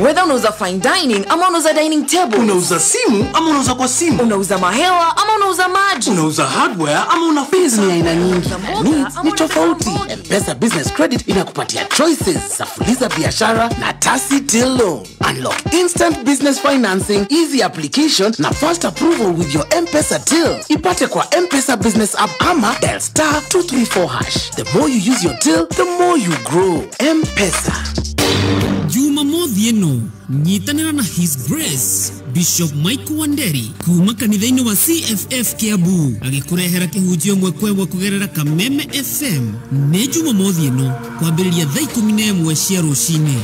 Whether unauza fine dining ama unauza dining table, unauza simu ama unauza kwa simu, unauza mahewa ama unauza maji, unauza hardware ama una Biz ni aina nyingi, needs ni tofauti. M-Pesa Business Credit inakupatia choices za fuliza biashara na Tasi Till Loan. Unlock instant business financing, easy application na fast approval with your M-Pesa till. Ipate kwa M-Pesa Business App ama dial *234#. The more you use your till, the more you grow. M-Pesa. Jumamothi ĩno nyitanĩra na His Grace Bishop Mike Wanderi kuma kanitha-inĩ wa CFF Kiambu agĩkũrehera kĩhunjio ĩmwe kwa ĩmwe kũgerera Kameme FM. Nĩ Jumamothi ĩno kwambĩrĩria thaa 11 cia rũcinĩ.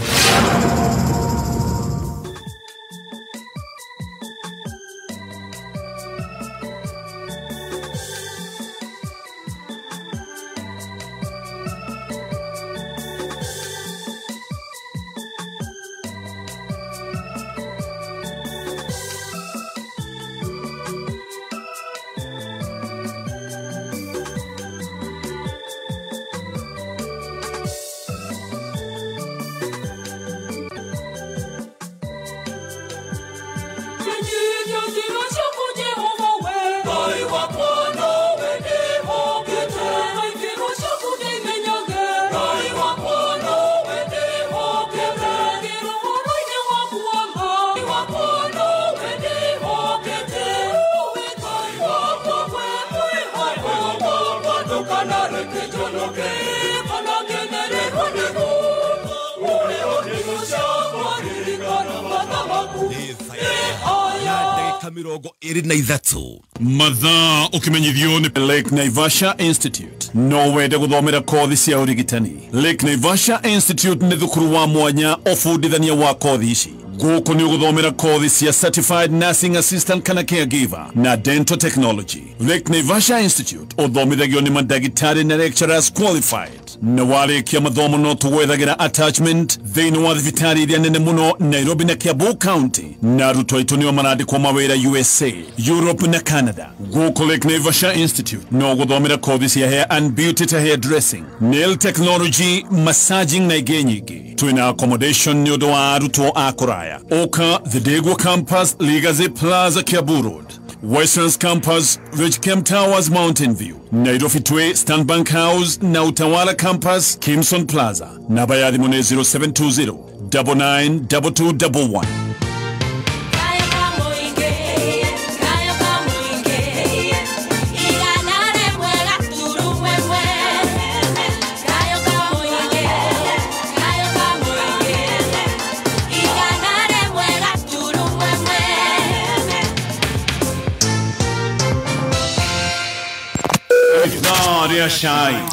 Mathaa ukimenyithio ni Lake Naivasha Institute. No wende guthomera kothi cia urigitani. Lake Naivasha Institute ni thukuru wa mwanya ubundithania wa kothi ici. Guku ni uguthomera kothi cia Certified Nursing Assistant kana Caregiver na Dental Technology. Lake Naivasha Institute uthomithagio ni mandagitari na lecturers qualified. Na warikia mathomo no tugwethagira attachment thiini wa thibitari iria nene muno Nairobi na Kiambu County, na arutwo aitu nio marandikwo mawira USA, Europe na Canada. Guku Lake Naivasha Institute no guthomera kothi cia hair and beauty ta hair dressing, nail technology, massaging na ingĩ nyingĩ. Twina accommodation ni undu wa arutwo a kuraya. Oka the Degwa Campus, Legacy Plaza, Kiambu Road. Westlands Campus, Ridgecamp Towers, Mountain View. Nairobi Twe, Stanbank House na Utawala Campus, Kimson Plaza. Namba ya thimu ni 0720 992211. Shine.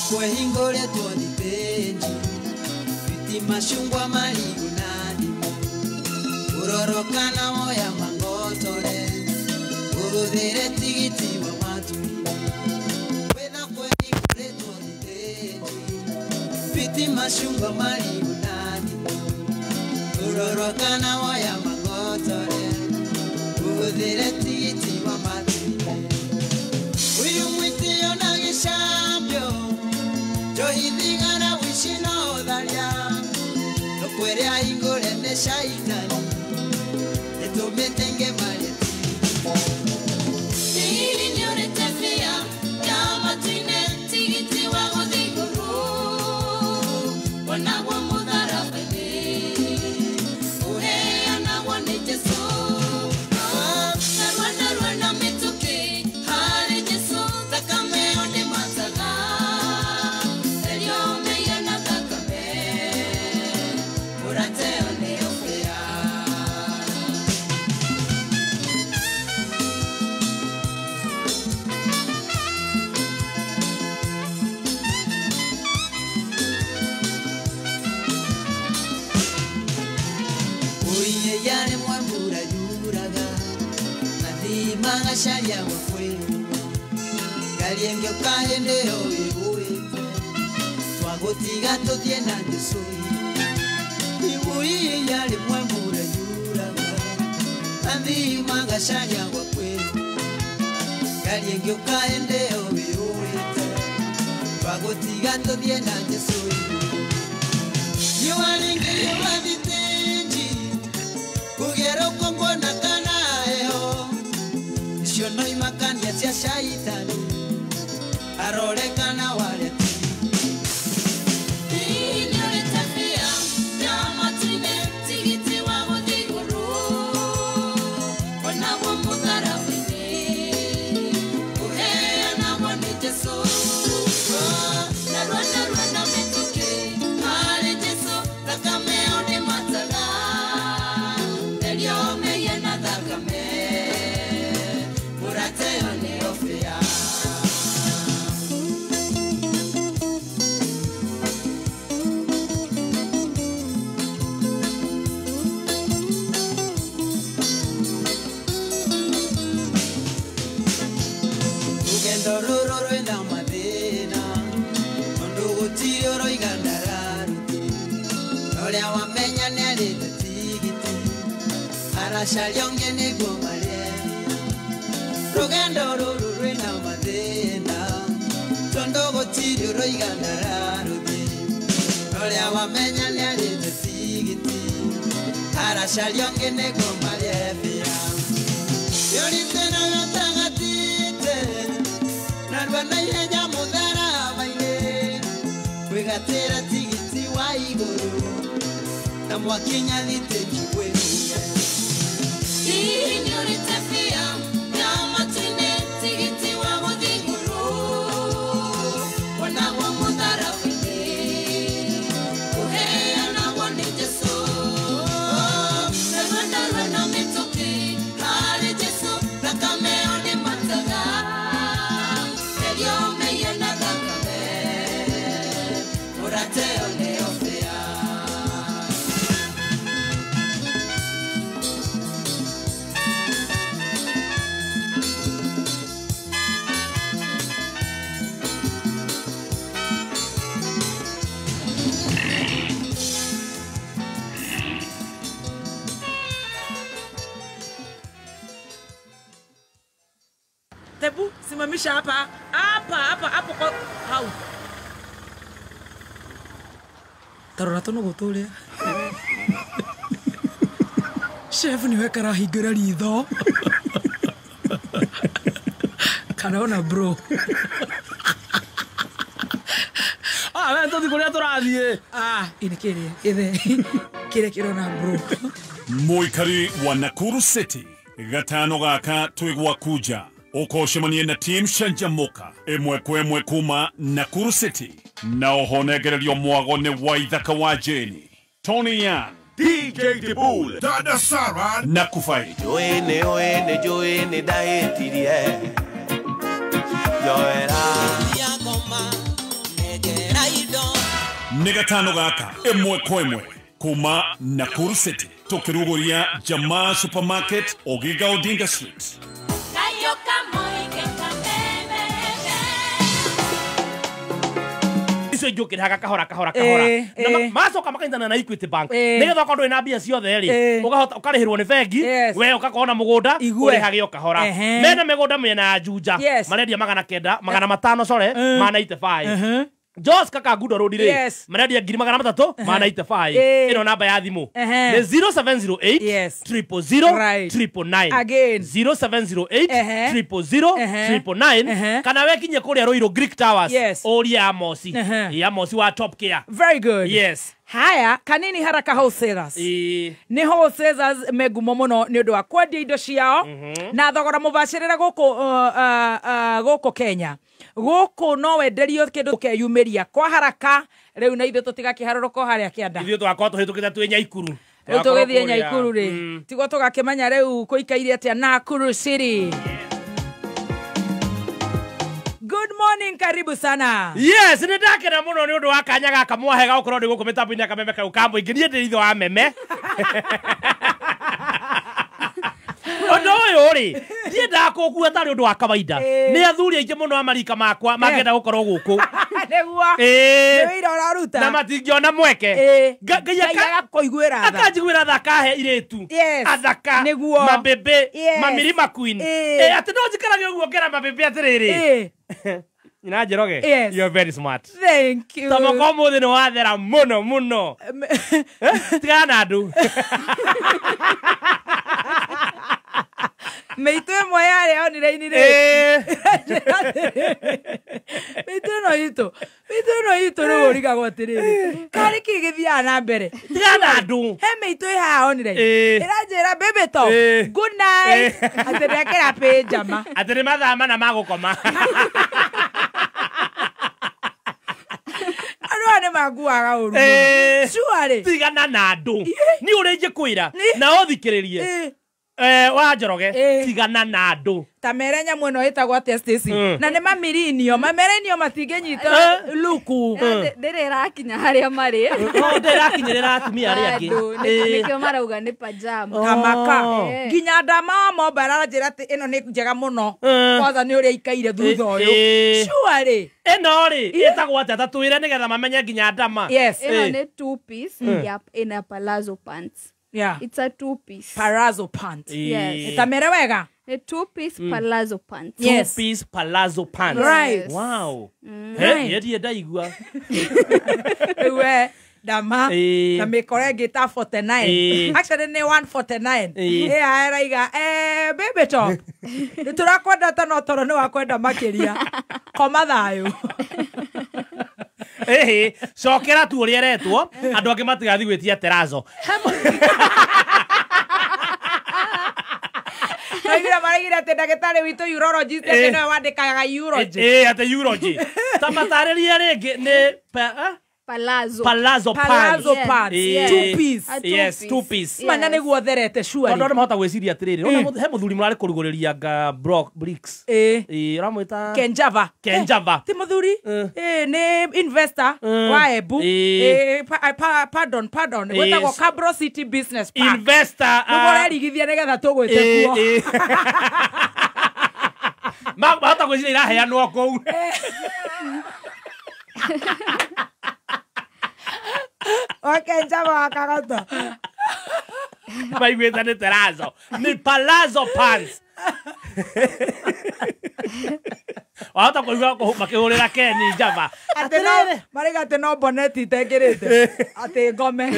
Kwehingore tuonitenji Piti mashungwa maligu na ndimũ Urorokana woya mangotore Uruthire tigiti wa maturi Wena kweli kuretwo thitĩnji Piti mashungwa maligu na ndimũ Urorokana woya mangotore Uruthire tigiti wa maturi Uyu mwitio na gĩcambio Njohithigana wici na ũtharia Nũkwĩrĩa hingũre nĩ caitani Nĩtũmĩte ngemarie Hihi nĩũrĩte bia ya matu-inĩ tigiti wa gũthiĩ igũrũ Wonagwo mũtharaba-inĩ Ũheanagwo nĩ Jesũ Narua narua na mĩtũkĩ harĩ Jesũ thakame ĩyo ndĩmataga Therio mehia na thakame Mũrate ĩyo nĩyo bĩa. Oiye yare mwambura yuraga Nathima ngacaria gwa kwĩrwo Ngari ĩngĩũka hĩndĩ ĩyo ĩgũĩte Twagũtiga tũthiĩ na Jesũ Ibuiye yare mwambura yuraga Nathima ngacaria gwa kwĩrwo Ngari ĩngĩũka hĩndĩ ĩyo ĩgũĩte Twagũtiga tũthiĩ na Jesũ Riũa rĩngĩhiũha thitĩnji Kũgĩa rũkũngũ na kana heho Icio no imakania cia caitani Arore kana ware Hihi nĩũrĩte bia ya matu-inĩ tigiti wa gũthiĩ igũrũ Wonagwo mũtharaba-inĩ Ũheanagwo nĩ Jesũ Narua narua na mĩtũkĩ harĩ Jesũ thakame ĩyo ndĩmataga Therio mehia na thakame Mũrate ĩyo nĩyo bĩa. Rũgendo rũrũ rwĩna mathĩna Tondũ gũtirĩ ũroiga ndararuti Ũrĩa wamenya nĩarĩte tigiti Aracaria ũngĩ nĩguo marĩe Rũgendo rũrũ rwĩna mathĩna Tondũ gũtirĩ ũroiga ndararuti Ũrĩa wamenya nĩarĩte tigiti Aracaria ũngĩ nĩguo marĩe bĩa Yũrĩte na gatagatĩte Narua na ihenya mũtharaba-inĩ Kwĩgatĩra tigiti wa igũrũ Na mwakinya thitĩnji gwĩruge Hihi nĩũrĩte bia ya matu-inĩ tigiti wa gũthiĩ igũrũ Wonagwo mũtharaba-inĩ Ũheanagwo nĩ Jesũ Narua narua na mĩtũkĩ harĩ Jesũ thakame ĩyo ndĩmataga Therio mehia na thakame Mũrate ĩyo nĩyo bĩa. Tebu, simamisha hapa. Hapa, hapa, hapo kwa hau. Tarora tũnũgũ tũrĩa. Chef niwe karahingũra ritho. Kana bro. Ah, we tũthiĩ kũrĩa tũrathiĩ. Ah, ini kĩrĩa, ithe. Kĩrĩa kĩrona bro. Mũikari wa Nakuru City gatano gaka twĩ gwakuja ũkocemanie na team Canjamuka ĩmwe kwa ĩmwe kuma Nakuru City na ũhonegererio mwago nĩ Waithaka wa Jane, Tony Young, DJ Dibul, Dada Sarah na Kufai. Joene oene joene dahetirie Joera Ngoma negera indo. Nĩ gatano gaka ĩmwe kwa ĩmwe kuma Nakuru City tũkĩrugũria Jamaa Supermarket Oginga Odinga Street. Icio ingĩ ũkĩrĩhaga kahora kahora kahora na macoka makanyitana na Equity Bank nĩgetha okorwo ndũrĩ na mbia ciothe rĩ ũkahota ũkarĩhĩrwo nĩ bengi we ũgakorwo na mũgũnda ũrĩhage o kahora. Mena mĩgũnda mĩena ya Juja marendia 900 500 sorry ma 95. Jos Kaka Gudo Road rĩ marendia 300 ma 95. Ĩno namba ya thimũ nĩ 0708 000 999. Again 0708 000 999 kana wekinye kũrĩa Ruiru Greek Towers ũrie Amosi. Amosi wa Top Care. Very good. Yes. Haya, kanini haraka wholesalers. Nĩ wholesalers me ngumo mũno nĩ ũndũ wa kwendia indo ciao na thogora mũbacĩrĩre gũkũ gũkũ Kenya. Gũkũ no wenderio kĩndũ ũkeyumĩria kwa haraka rĩu na ithuĩ tũtigakĩharũrũka o harĩa kĩanda. Ithuĩ tũgakorwo tũhĩtũkĩte twĩ Nyaikuru. Rĩu tũgĩthiĩ Nyaikuru rĩ tiguo tũgakĩmenya rĩu kũikaire atĩa Nakuru City. Good morning, karibu sana. Yes, nĩ ndakena mũno nĩ ũndũ wa kanya gaka mwahe ga gũkorwo ndĩ gũkũ mĩtambo-inĩ ya Kameme kau ka mũingĩ. Niĩ ndĩ ithe wa meme. Ũndũ ũyũ rĩ niĩ ndakũkua tarĩ ũndũ wa kawaida. Nĩ athuri aingĩ mũno a marika makwa mangĩenda gũkorwo gũkũ. Nĩguo. Nĩ wĩra ũraruta. Na matingĩona mweke. Ngai agakũiguĩra tha. Akanjiguĩra tha akahe irĩtu. Athaka. Nĩguo. Mabebe. Mamirima queen. Atĩ no njikarage ũguo ngera mabebe atĩrĩrĩ. Nyina Njoroge, you're very smart. Thank you. Tamoko mũthĩ nĩ wathera mũno mũno. Tigana na andũ. Mĩitũ ĩmwe yarĩ online rĩ. Mĩitũ ĩno itũ. Mĩitũ ĩno itũ rĩu ũrigagwo atĩrĩrĩ. Karĩ kĩ gĩthiaga na mbere? Tigana na andũ. He mĩitũ ĩ haha online. Ĩranjĩra baby top. Good night. Atĩ ndekĩra pajama. Atĩ nĩ mathaa mana ma gũkoma. Andũ aya nĩ manguaga ũru mũno. Surely. Tigana na andũ. Niĩ ũrĩa ingĩkwĩra na ũthikĩrĩrie. Wa Njoroge tigana na andũ. Ta mere nyamũ ĩno ĩtagwo atĩa Stacy? Na nĩ mamirinio, mamerenio matingĩnyita luku. Ndĩrĩ ĩrakinya harĩa marĩ. Ndĩrĩ ĩrakinyĩrĩra atumia arĩa angĩ. Nĩkĩo marauga nĩ pajama. Tamaka. Nginya ndama wa mobile aranjĩra atĩ ĩno nĩ njega mũno. Kwanza nĩ ũrĩa ikaire thutha ũyũ. Surely. Ĩno rĩ ĩtagwo atĩa ta twĩre nĩgetha mamenye nginya ndama. Ĩno nĩ two piece ina palazzo pants. Yeah. It's a two piece. Palazzo pants. Yes. Itamere wega. A two piece palazzo pants. Yes. Two piece palazzo pants. Right. Wow. Hey, yeti ndaigua. We dama na mikore ngita 49. Actually ni 149. Eh araiga baby top. Nĩ tũrakwenda ta no toro nĩ wakwenda makĩria. Koma thayũ. Ehe, cokera tu ũrĩa eretwo andũ angĩ matigathiĩ gwĩtia terazo. Maraigire maraigire atĩ ndagĩtarĩ witũ urologist atĩ nĩwe wandĩkaga urology. Atĩ urology. Ta matarĩrie rĩngĩ nĩ Palazzo. Palazzo pants. Palazzo pants. Two piece. Yes, two piece. Mana nĩguo therete surely. Tondũ andũ mahota gwĩciria atĩrĩrĩ, ũrona he mũthuri mũrarĩ kũrugũrĩria nga block bricks. Ũramwĩta Kenjava. Kenjava. Ti mũthuri? Nĩ investor wa Embu. Pardon, pardon. Gwĩtagwo Cabro City Business Park. Investor. Nĩguo ũrerigithia nĩgetha tũgwĩte kuo. Mahota gwĩciria iraheanwo kũu. Wakenjava wakagoto. Maiguĩte nĩ terazo. Nĩ palazzo pants. Wahota kũigua makĩhũrĩra Ken Njava. Atĩ no maraiga atĩ no boneti itekĩrĩte. Atĩ ngome.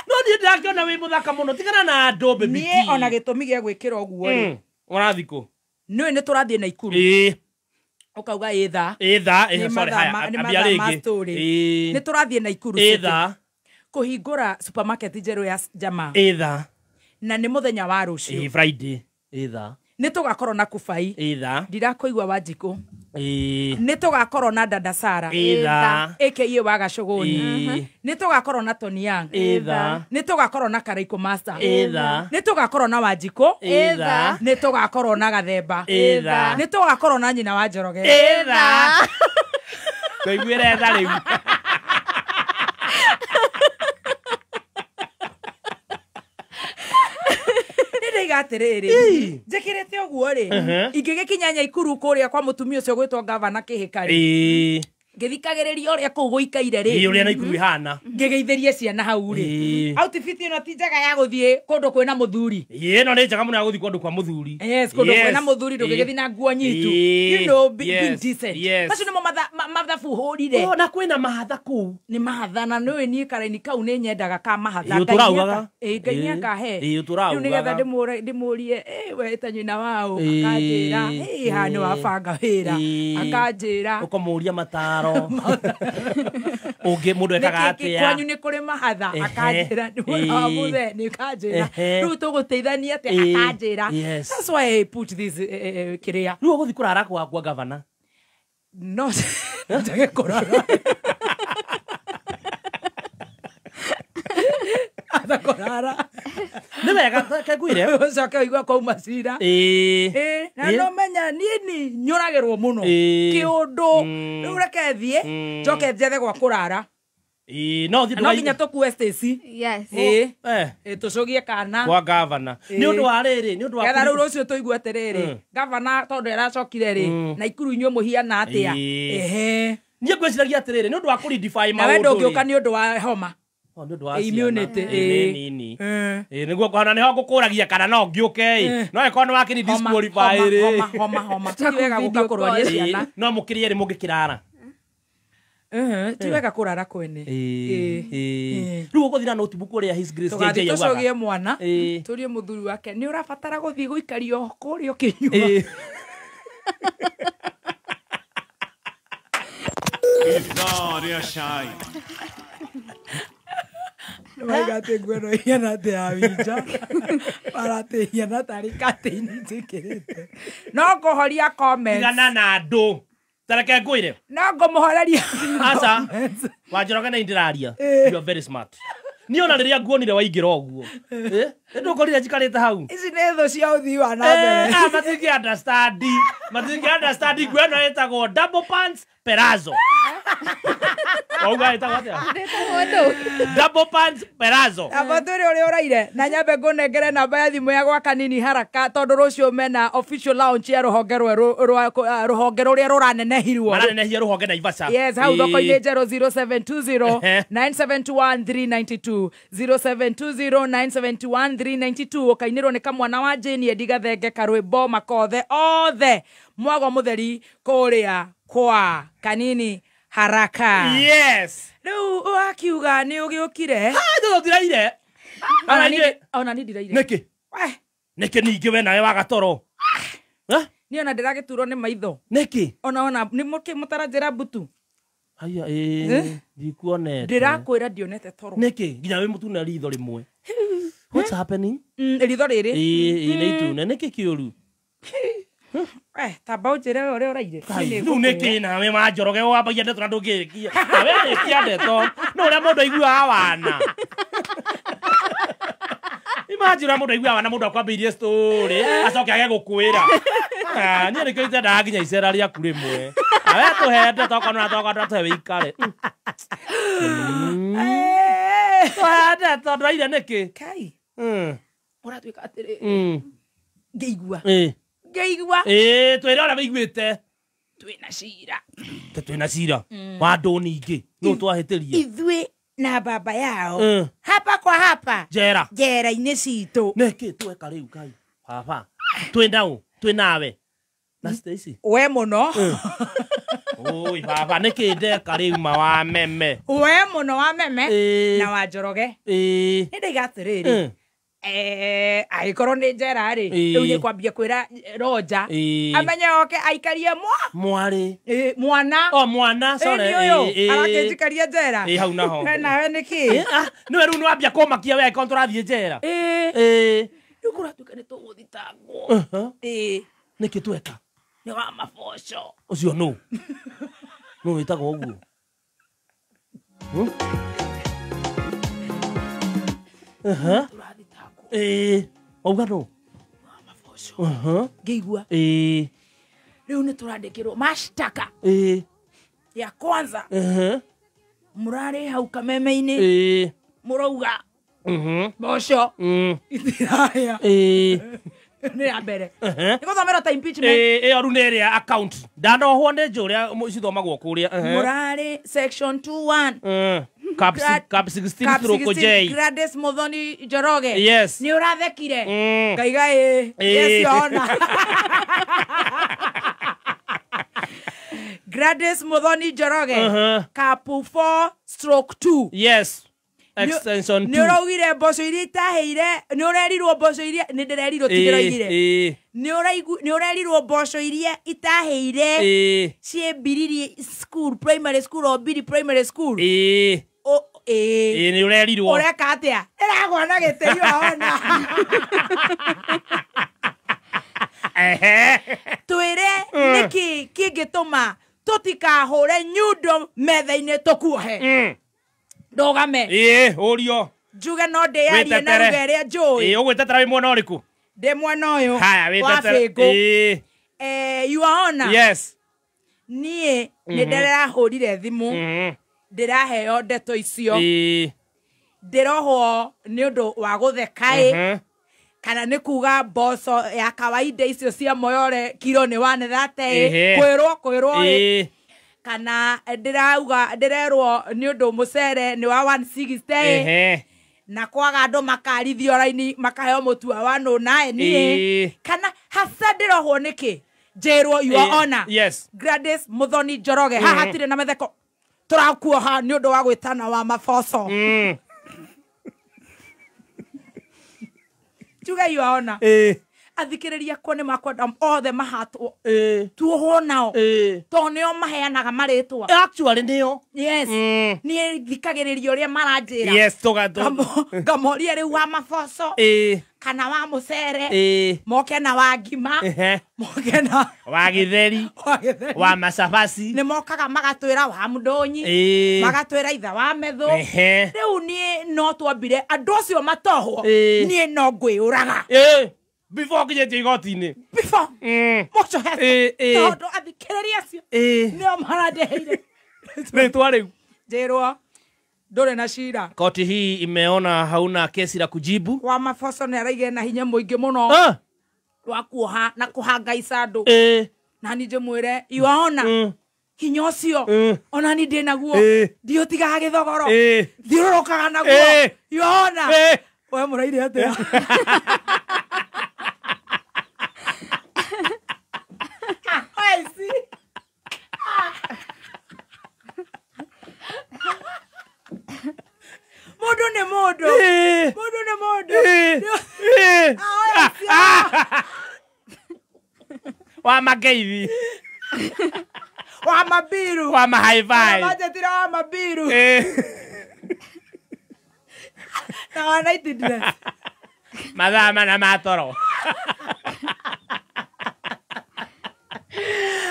No niĩ ndĩrakĩona wĩ mũthaka mũno. Tigana na andũ baby. Niĩ ona gĩtũmi gĩa gwĩkĩra ũguo rĩ. Ũrathiĩ kũ? Nĩũĩ nĩ tũrathiĩ Naikuru. Ũkauga ĩtha. Ĩtha, sorry, haya, ambia rĩngĩ. Nĩ tũrathiĩ Naikuru City. Kũhingũra supermarket njerũ ya Jamaa. Ĩtha. Na nĩ mũthenya wa rũciũ. Friday. Ĩtha. Nĩ tũgakorwo na Kubai. Ĩtha. Ndirakũigua Wanjikũ. Nĩ tũgakorwo na Dada Sara. Ĩtha. AKA wa Gacũgũni. Nĩ tũgakorwo na Tony Young. Ĩtha. Nĩ tũgakorwo na Karaikũ Master. Ĩtha. Nĩ tũgakorwo na Wanjikũ. Ĩtha. Nĩ tũgakorwo na Gathemba. Ĩtha. Nĩ tũgakorwo na nyina wa Njoroge. Ĩtha. Tũiguĩre tha rĩu. Nĩndaiga atĩrĩrĩ, njĩkĩrĩte ũguo rĩ, ingĩgĩkinya Nyaikuru kũrĩa kwa mũtumia ũcio gwĩtwo gavana Kĩhĩka rĩ, ngĩthikagĩrĩria ũrĩa kũu gũikaire rĩ, ũrĩa Naikuru ihana, ngĩgeithĩrie ciana hau rĩ, outfit ĩno ti njega ya gũthiĩ kũndũ kwĩna mũthuri. Ĩno nĩ njega mũno ya gũthiĩ kũndũ kwa mũthuri. Yes, kũndũ kwĩna mũthuri ndũngĩgĩthiĩ na nguo nyitu. You know, being decent. Macio nĩmo mathabu hũrire. Na kwĩna mahatha kũu. Nĩ mahatha, na nĩũĩ niĩ karaini kau nĩ nyendaga ka mahatha. Ngai nĩakahe. Rĩu nĩgetha ndĩmũrie, we ĩta nyina wao, akanjĩra, haha nĩ wabanga wĩra, akanjĩra. Ũkamũria mataro. Ũngĩ mũndũ ekaga atĩa? Kwanyu nĩ kũrĩ mahatha, akanjĩra, nĩ nĩ kanjĩra. Rĩu tũgũteithania atĩa, akanjĩra. That's why I put this kĩrĩa. Rĩu ũgũthiĩ kũrara kwa gavana? No, njage kũrara. Atha kũrara. Nĩ wega kengwire. Ũcoke ũigua kwauma cira. Na no menya niĩ nĩ nyũragĩrwo mũno. Kĩũndũ. Rĩu reke thiĩ, njoke njethe gwa kũrara. No thiĩ no nginya tũkue Stacy. Yes. Tũcũgie kana. Kwa gavana. Nĩ ũndũ wa rĩrĩ, nĩ ũndũ wa getha rĩu rũciũ tũigue atĩrĩrĩ, gavana tondũ aracokire rĩ, Naikuru inyuĩ mũhiana atĩa? Ehe. Niĩ ngwĩciragia atĩrĩrĩ, nĩ ũndũ wa kũredefine maũndũ. Na we ndũngĩũka nĩ ũndũ wa homa. Nĩ ũndũ wa immunity nini. Nĩguo kwana nĩho ngũkũragia kana no ngĩũke ĩ. No ĩkorwo nĩ wakĩni disqualify rĩ. Homa homa. Ti wega gũka kũrwaria ciana. No mũkĩrie rĩ mũngĩkĩrara. Ti wega kũrara kwene. Rĩu ũgũthiĩ na notebook ũrĩa His Grace JJ yaugaga. Tũgathiĩ tũcũgie mwana, tũrie mũthuri wake, nĩ ũrabatara gũthiĩ gũikario kũrĩa ũkĩnyua. Ithaa rĩa cai. Nĩmauga atĩ nguo ĩno ĩhiana ta ya winja, maratĩ ĩhiana tarĩ katĩini njĩkĩrĩte. No ngũhoria comments. Tigana na andũ. Tareke ngwĩre. No ngũmũhoreria. Aca. Wanjoroge na ndĩraria. You are very smart. Niĩ ona rĩrĩa nguonire waingĩra ũguo. Ndũkorire njikarĩte hau. Ici nĩ thũ cia ũthii wa na mbere. Matingĩ understand. Matingĩ understand nguo ĩno ĩtagwo double pants perazo. Wauga ĩtagwo atĩa? Double pants perazo. Amba twĩre ũrĩa ũraire na nyambe ngũnengere namba ya thimũ ya gwa Kanini Haraka tondũ rũciũ mena official launch ya rũhonge rũhonge rũrĩa rũranenehirwo. Maranenehia rũhonge Naivasha. Yes, hau thoko-inĩ njerũ 0720 971 392 0720 971 392 ũkainĩrwo nĩ kamwana wa Jane Endi Gathenge karwĩmbo makothe othe mwago mũtheri kũrĩa kwa Kanini Haraka. Yes. Rĩu wakiuga nĩ ũgĩũkire. Ndũraire. Ona niĩ ndiraire. Nĩkĩ? Nĩkĩ ningĩ we nawe wagatoro? Niĩ ona ndĩragĩturwo nĩ maitho. Nĩkĩ? Ona nĩ mũtaranjĩra mbutu. Haya ndikuonete. Ndĩrakwĩra ndionete toro. Nĩkĩ? Nginya wĩ mũtune ritho rĩmwe. What's happening? Ritho rĩrĩ. Nĩ itune. Nĩkĩ kĩũru? Tamba ũnjĩre we ũrĩa ũraire. Rĩu nĩkĩ nawe Wanjoroge wambagia ndeto na ndũngĩrĩkia. Nawe rĩkia ndeto. No ũrĩa mũndũ aiguaga wana. Imagine ũrĩa mũndũ aiguaga wana mũndũ akwambĩirie story acoke age gũkwĩra. Niĩ nĩkĩo itendaga nginya icera rĩaku rĩmwe. Nawe tũhe ndeto okorwo nĩũratũhe tũhe wĩikare. Tũhe ndeto ndũraire nĩkĩ? Kai. Ũratuĩka atĩrĩrĩ. Ngĩigua. Ngĩigua. Twĩre ũrĩa wĩiguĩte. Twĩna cira. Twĩna cira. Wa andũ ningĩ. Nũ twahĩtĩria? Ithuĩ na baba yao. Hapa kwa hapa. Njera. Njera-inĩ citũ. Nĩkĩ tweka rĩu Ngai? Baba. Twĩ naũ? Twĩ nawe. Na Stacy. We mũno. Oi baba nĩkĩ ndeka rĩu ma wa meme. We mũno wa meme na wa Njoroge. Nĩ ndaiga atĩrĩrĩ. Angĩkorwo nĩ njera rĩ, rĩu nĩ kwambia kwĩra Roja amenye oke aikarie mwarĩ mwana. O mwana, sorry. Arakĩnjikaria njera. Hau naho. We nawe nĩkĩ? Nĩwe rĩu nĩwambia kũmakia we angĩkorwo tũrathiĩ njera. Rĩu kũratuĩka nĩ tũgũthitangwo. Nĩkĩ tweka? Nĩ wa maboco. Ũcio nũ? Nũ wĩtagwo ũguo? Wauga nũ? Ngĩigua. Rĩu nĩ tũrandĩkĩrwo mashtaka. Ya kwanza. Murare hau kameme-inĩ. Murauga. Mboco. Itiraya. Nĩ ya mbere. Nĩgũthomera ta impeachment. Ĩyo rĩu nĩ ĩrĩa account. Ndanohwo nĩ njũrĩa cithomagwo kũrĩa. Murare section 21. Cap 16 stroke J. Gladys Muthoni Njoroge. Yes. Nĩ ũrathekire. Ngaiga ĩ. Yes yona. Gladys Muthoni Njoroge. Cap 4/2. Yes. Extension 2. Nĩ ũraugire mboco iria itaheire, nĩ ũrerirwo mboco iria nĩ ndĩrerirwo ti ndĩroigire. Nĩ ũrerirwo mboco iria itaheire ciĩ Mbiriri school, primary school o Mbiri primary school. Ĩ nĩ ũrerirwo. Ũreka atĩa? Ĩragwa na gĩtĩi waona. Twĩre nĩkĩ kĩngĩtũma tũtikahũre nyundo metha-inĩ tũkuohe. Ndũgame. Ũrio. Njuge no ndĩyarie na ruga ĩrĩa njũĩ. Ũgwĩtetera wĩ mwena ũrĩkũ? Ndĩ mwena ũyũ. Haya, wĩtetere. Your Honor. Yes. Niĩ nĩ ndĩrahũrire thimũ. Ndĩraheo ndeto icio. Ndĩrohwo nĩ ũndũ wa gũtheka ĩ. Kana nĩ kuga mboco ya kawaida icio cia Moyore kiro nĩ 130 kwĩrwo ĩ. Kana ndĩrauga ndĩrerwo nĩ ũndũ mũcere nĩ wa 160 na kwaga andũ makarithio raini makaheo mũtu wa 109 niĩ kana hasa ndĩrohwo nĩkĩ njĩrwo Your Honor. Yes. Gladys Muthoni Njoroge haha hatirĩ na metheko tũrakuoha nĩ ũndũ wa gwĩtana wa maboco. Njuge Your Honor. Athikĩrĩria akwa nĩ makwenda othe mahatwo tuohwo nao tondũ nĩo maheanaga marĩtwa. Actually nĩo. Yes. Niĩ thikagĩrĩria ũrĩa maranjĩra. Yes, ngamoria rĩu wa maboco kana wa mũcere moke na wa ngima moke na wa gĩtheri wa macabaci nĩ mokaga magatwĩra wa mũndũnyi magatwĩra itha wa methũ. Rĩu niĩ no twambire andũ acio matohwo niĩ no ngwĩyũraga. Before kinyĩtie igoti-inĩ. Before. Mũco he. Tondũ athikĩrĩria acio nĩo marandeheire rĩtwa rĩu. Njĩrwo ndũrĩ na cira. Koti hii imeona hauna kesi la kujibu. Wa maboco nĩ araigire na hinya mũingĩ mũno wa kuoha na kũhangaica andũ. Na niĩ ndĩmwĩre Your Honor, hinya ũcio ona niĩ ndĩ naguo ndiũtigaga gĩthogoro thiũrũrũkaga naguo. Your Honor, we mũraire atĩa? Mũndũ nĩ mũndũ. Mũndũ nĩ mũndũ. Wa makeithi. Wa mabiru. Wa mahaivai. Wa majetira wa mabiru. Na wa night dress. Mathaa mana ma toro.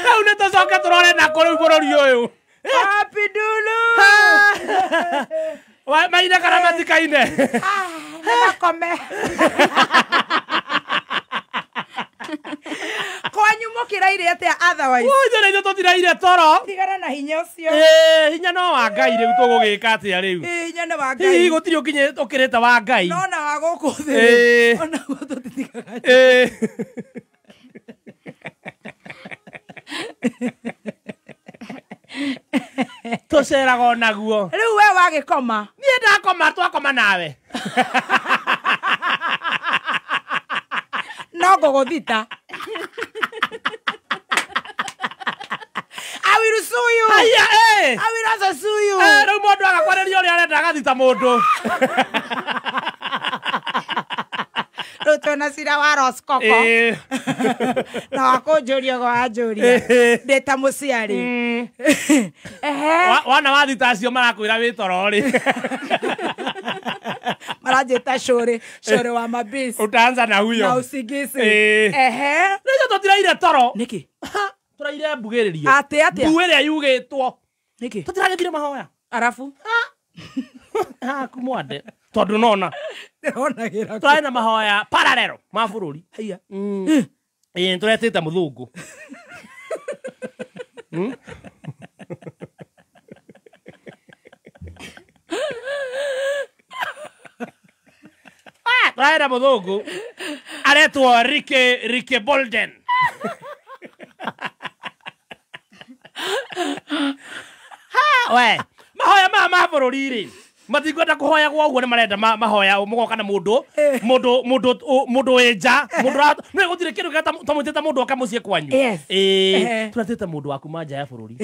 Rĩu nĩ tũcoke tũrore na kũrĩu bũrũri ũyũ. Happy Dulu. Wa maine kana matikaine. Nĩ makome. Kwanyu mũkĩraire atĩa otherwise? Ũnjĩre ithuĩ tũtiraire toro. Tigana na hinya ũcio. Hinya no wa Ngai rĩu tũgũgĩka atĩa rĩu? Hinya nĩ wa Ngai. Hihi gũtirĩ ũkĩrĩte wa Ngai. No na wa gũkũ thĩ. Onaguo tũtitigaga. Tũceraga onaguo. Rĩu we wagĩkoma. Niĩ ndakoma twakoma nawe. No ngũgũthita. I will sue you. Haya, I will also sue you. Rĩu mũndũ agakwarĩria ũrĩa arenda agathita mũndũ. Rĩu twĩna cira wa Roskoko. Na wakũnjũria ũguo wanjũria. Ndĩ ta mũciari. Wana wathita acio marakwĩra wĩ toro rĩ. Maranjĩta cũrĩ, cũrĩ wa mabisi. Utaanza na huyo. Na usingizi. Nĩcio tũtiraire toro. Nĩkĩ? Tũraire mbugĩrĩrio. Atĩ atĩa? Mbu ĩrĩa yugĩtwo. Nĩkĩ? Tũtiragĩthire mahoya. Arabu? Kumwande. Tondũ nona. Ndĩronagĩra. Tũrarĩ na mahoya parallel ma bũrũri. Haiya. Ĩĩ tũretĩte mũthũngũ. Tũrarĩ na mũthũngũ aretwo Ricky Bolden. Ha we mahoya ma bũrũri rĩ matikwenda kũhoya gwa ũguo nĩ marenda mahoya mũgoka na mũndũ mũndũ mũndũ mũndũ wĩ nja mũndũ nĩ gũtirĩ kĩndũ gĩa tamwĩtĩte mũndũ oka mũciĩ kwanyu. Ĩĩ tũretĩte mũndũ wa kuma nja ya bũrũri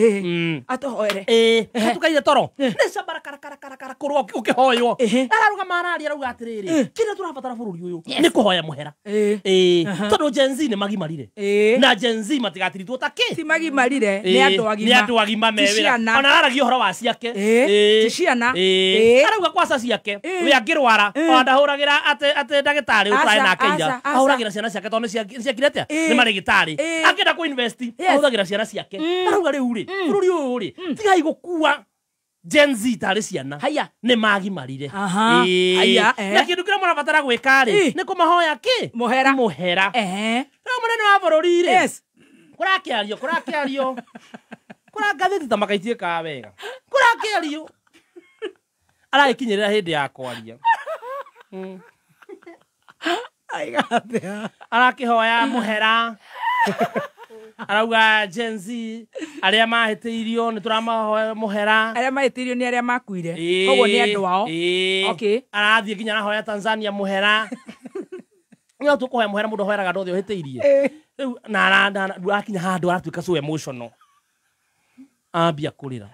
atũhoere. Ĩĩ tũkaire toro nĩ cambara kara kara kara kara kũrwo ũkĩhoywo ararũgama araria arauga atĩrĩrĩ kĩrĩa tũrabatara bũrũri ũyũ nĩ kũhoya mũhera. Ĩĩ tondũ Gen Z nĩ magimarire na Gen Z matigatiritwo ta kĩ ti magimarire nĩ andũ agima nĩ andũ agima me wĩra ona araragia ũhoro wa ciake. Ti ciana. Arauga kwaca ciake we angĩrwara ona ndahũragĩra atĩ ndagĩtarĩ ũtarĩ nake ira ahũragĩra ciana ciake tondũ nĩ ciakire atĩa nĩ marĩgĩtarĩ angĩenda kũ invest ahũthagĩra ciana ciake. Arauga rĩu rĩ bũrũri ũyũ rĩ tigai gũkua Gen Z tarĩ ciana nĩ magimarire. Na kĩndũ kĩrĩa mũrabatara gwĩka rĩ nĩ kũmahoya kĩ mũhera mũhera. Rĩu mũnene wa bũrũri rĩ kũrakĩario kũrakĩario kũrangathĩti ta makaitiĩkaga wega kũrakĩario aragĩkinyĩrĩra hĩndĩ ya kwaria. Arakĩhoya mũhera arauga Gen Z arĩa mahĩtĩirio nĩ tũramahoya mũhera arĩa mahĩtĩirio nĩ arĩa makuire koguo nĩ andũ ao. Okay. Arathiĩ nginya arahoya Tanzania mũhera. No tũkũhoya mũhera mũndũ ahoeraga andũ othe ũhĩtĩirie rĩu na arakinya handũ aratuĩka so emotional ambia kũrĩra.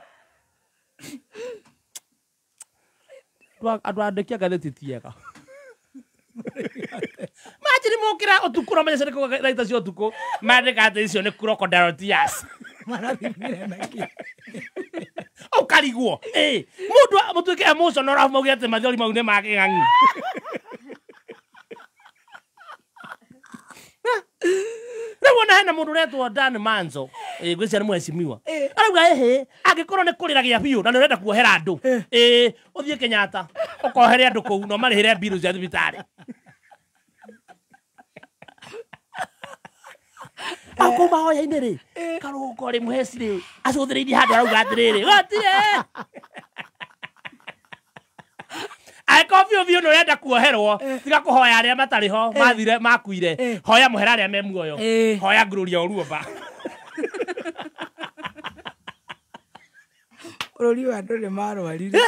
Andũ andĩki a ngathĩti ti ega manjiri mokĩra ũtukũ na menya ciandĩkwo thaa ita cia ũtukũ mandĩka atĩ icio nĩ crocodile tears marathimire na kĩ ũkarigwo. Mũndũ mũtuĩke emotional arabu mauge atĩ mathori mau nĩ ma kĩng'ang'i. Rĩu ona hena mũndũ ũretwo Dan Manzo ngwĩciria nĩ mheshimiwa arauga ĩhĩ angĩkorwo nĩ kũrĩra gĩa biũ na nĩ ũrenda kuohera andũ ũthiĩ Kenyatta ũkohere andũ kũu na ũmarĩhĩre mbirũ cia thibitarĩ. Au kũu mahoya-inĩ rĩ karũngo rĩ mũheci rĩ acũthĩrĩirie handũ arauga atĩrĩrĩ gũtirĩ angĩkorwo biũ biũ nĩ ũrenda kuoherwo tiga kũhoya arĩa matarĩ ho mathire makuire hoya mũhera arĩa me muoyo hoya Gloria Oruomba. Bũrũri wa andũ nĩ marwarire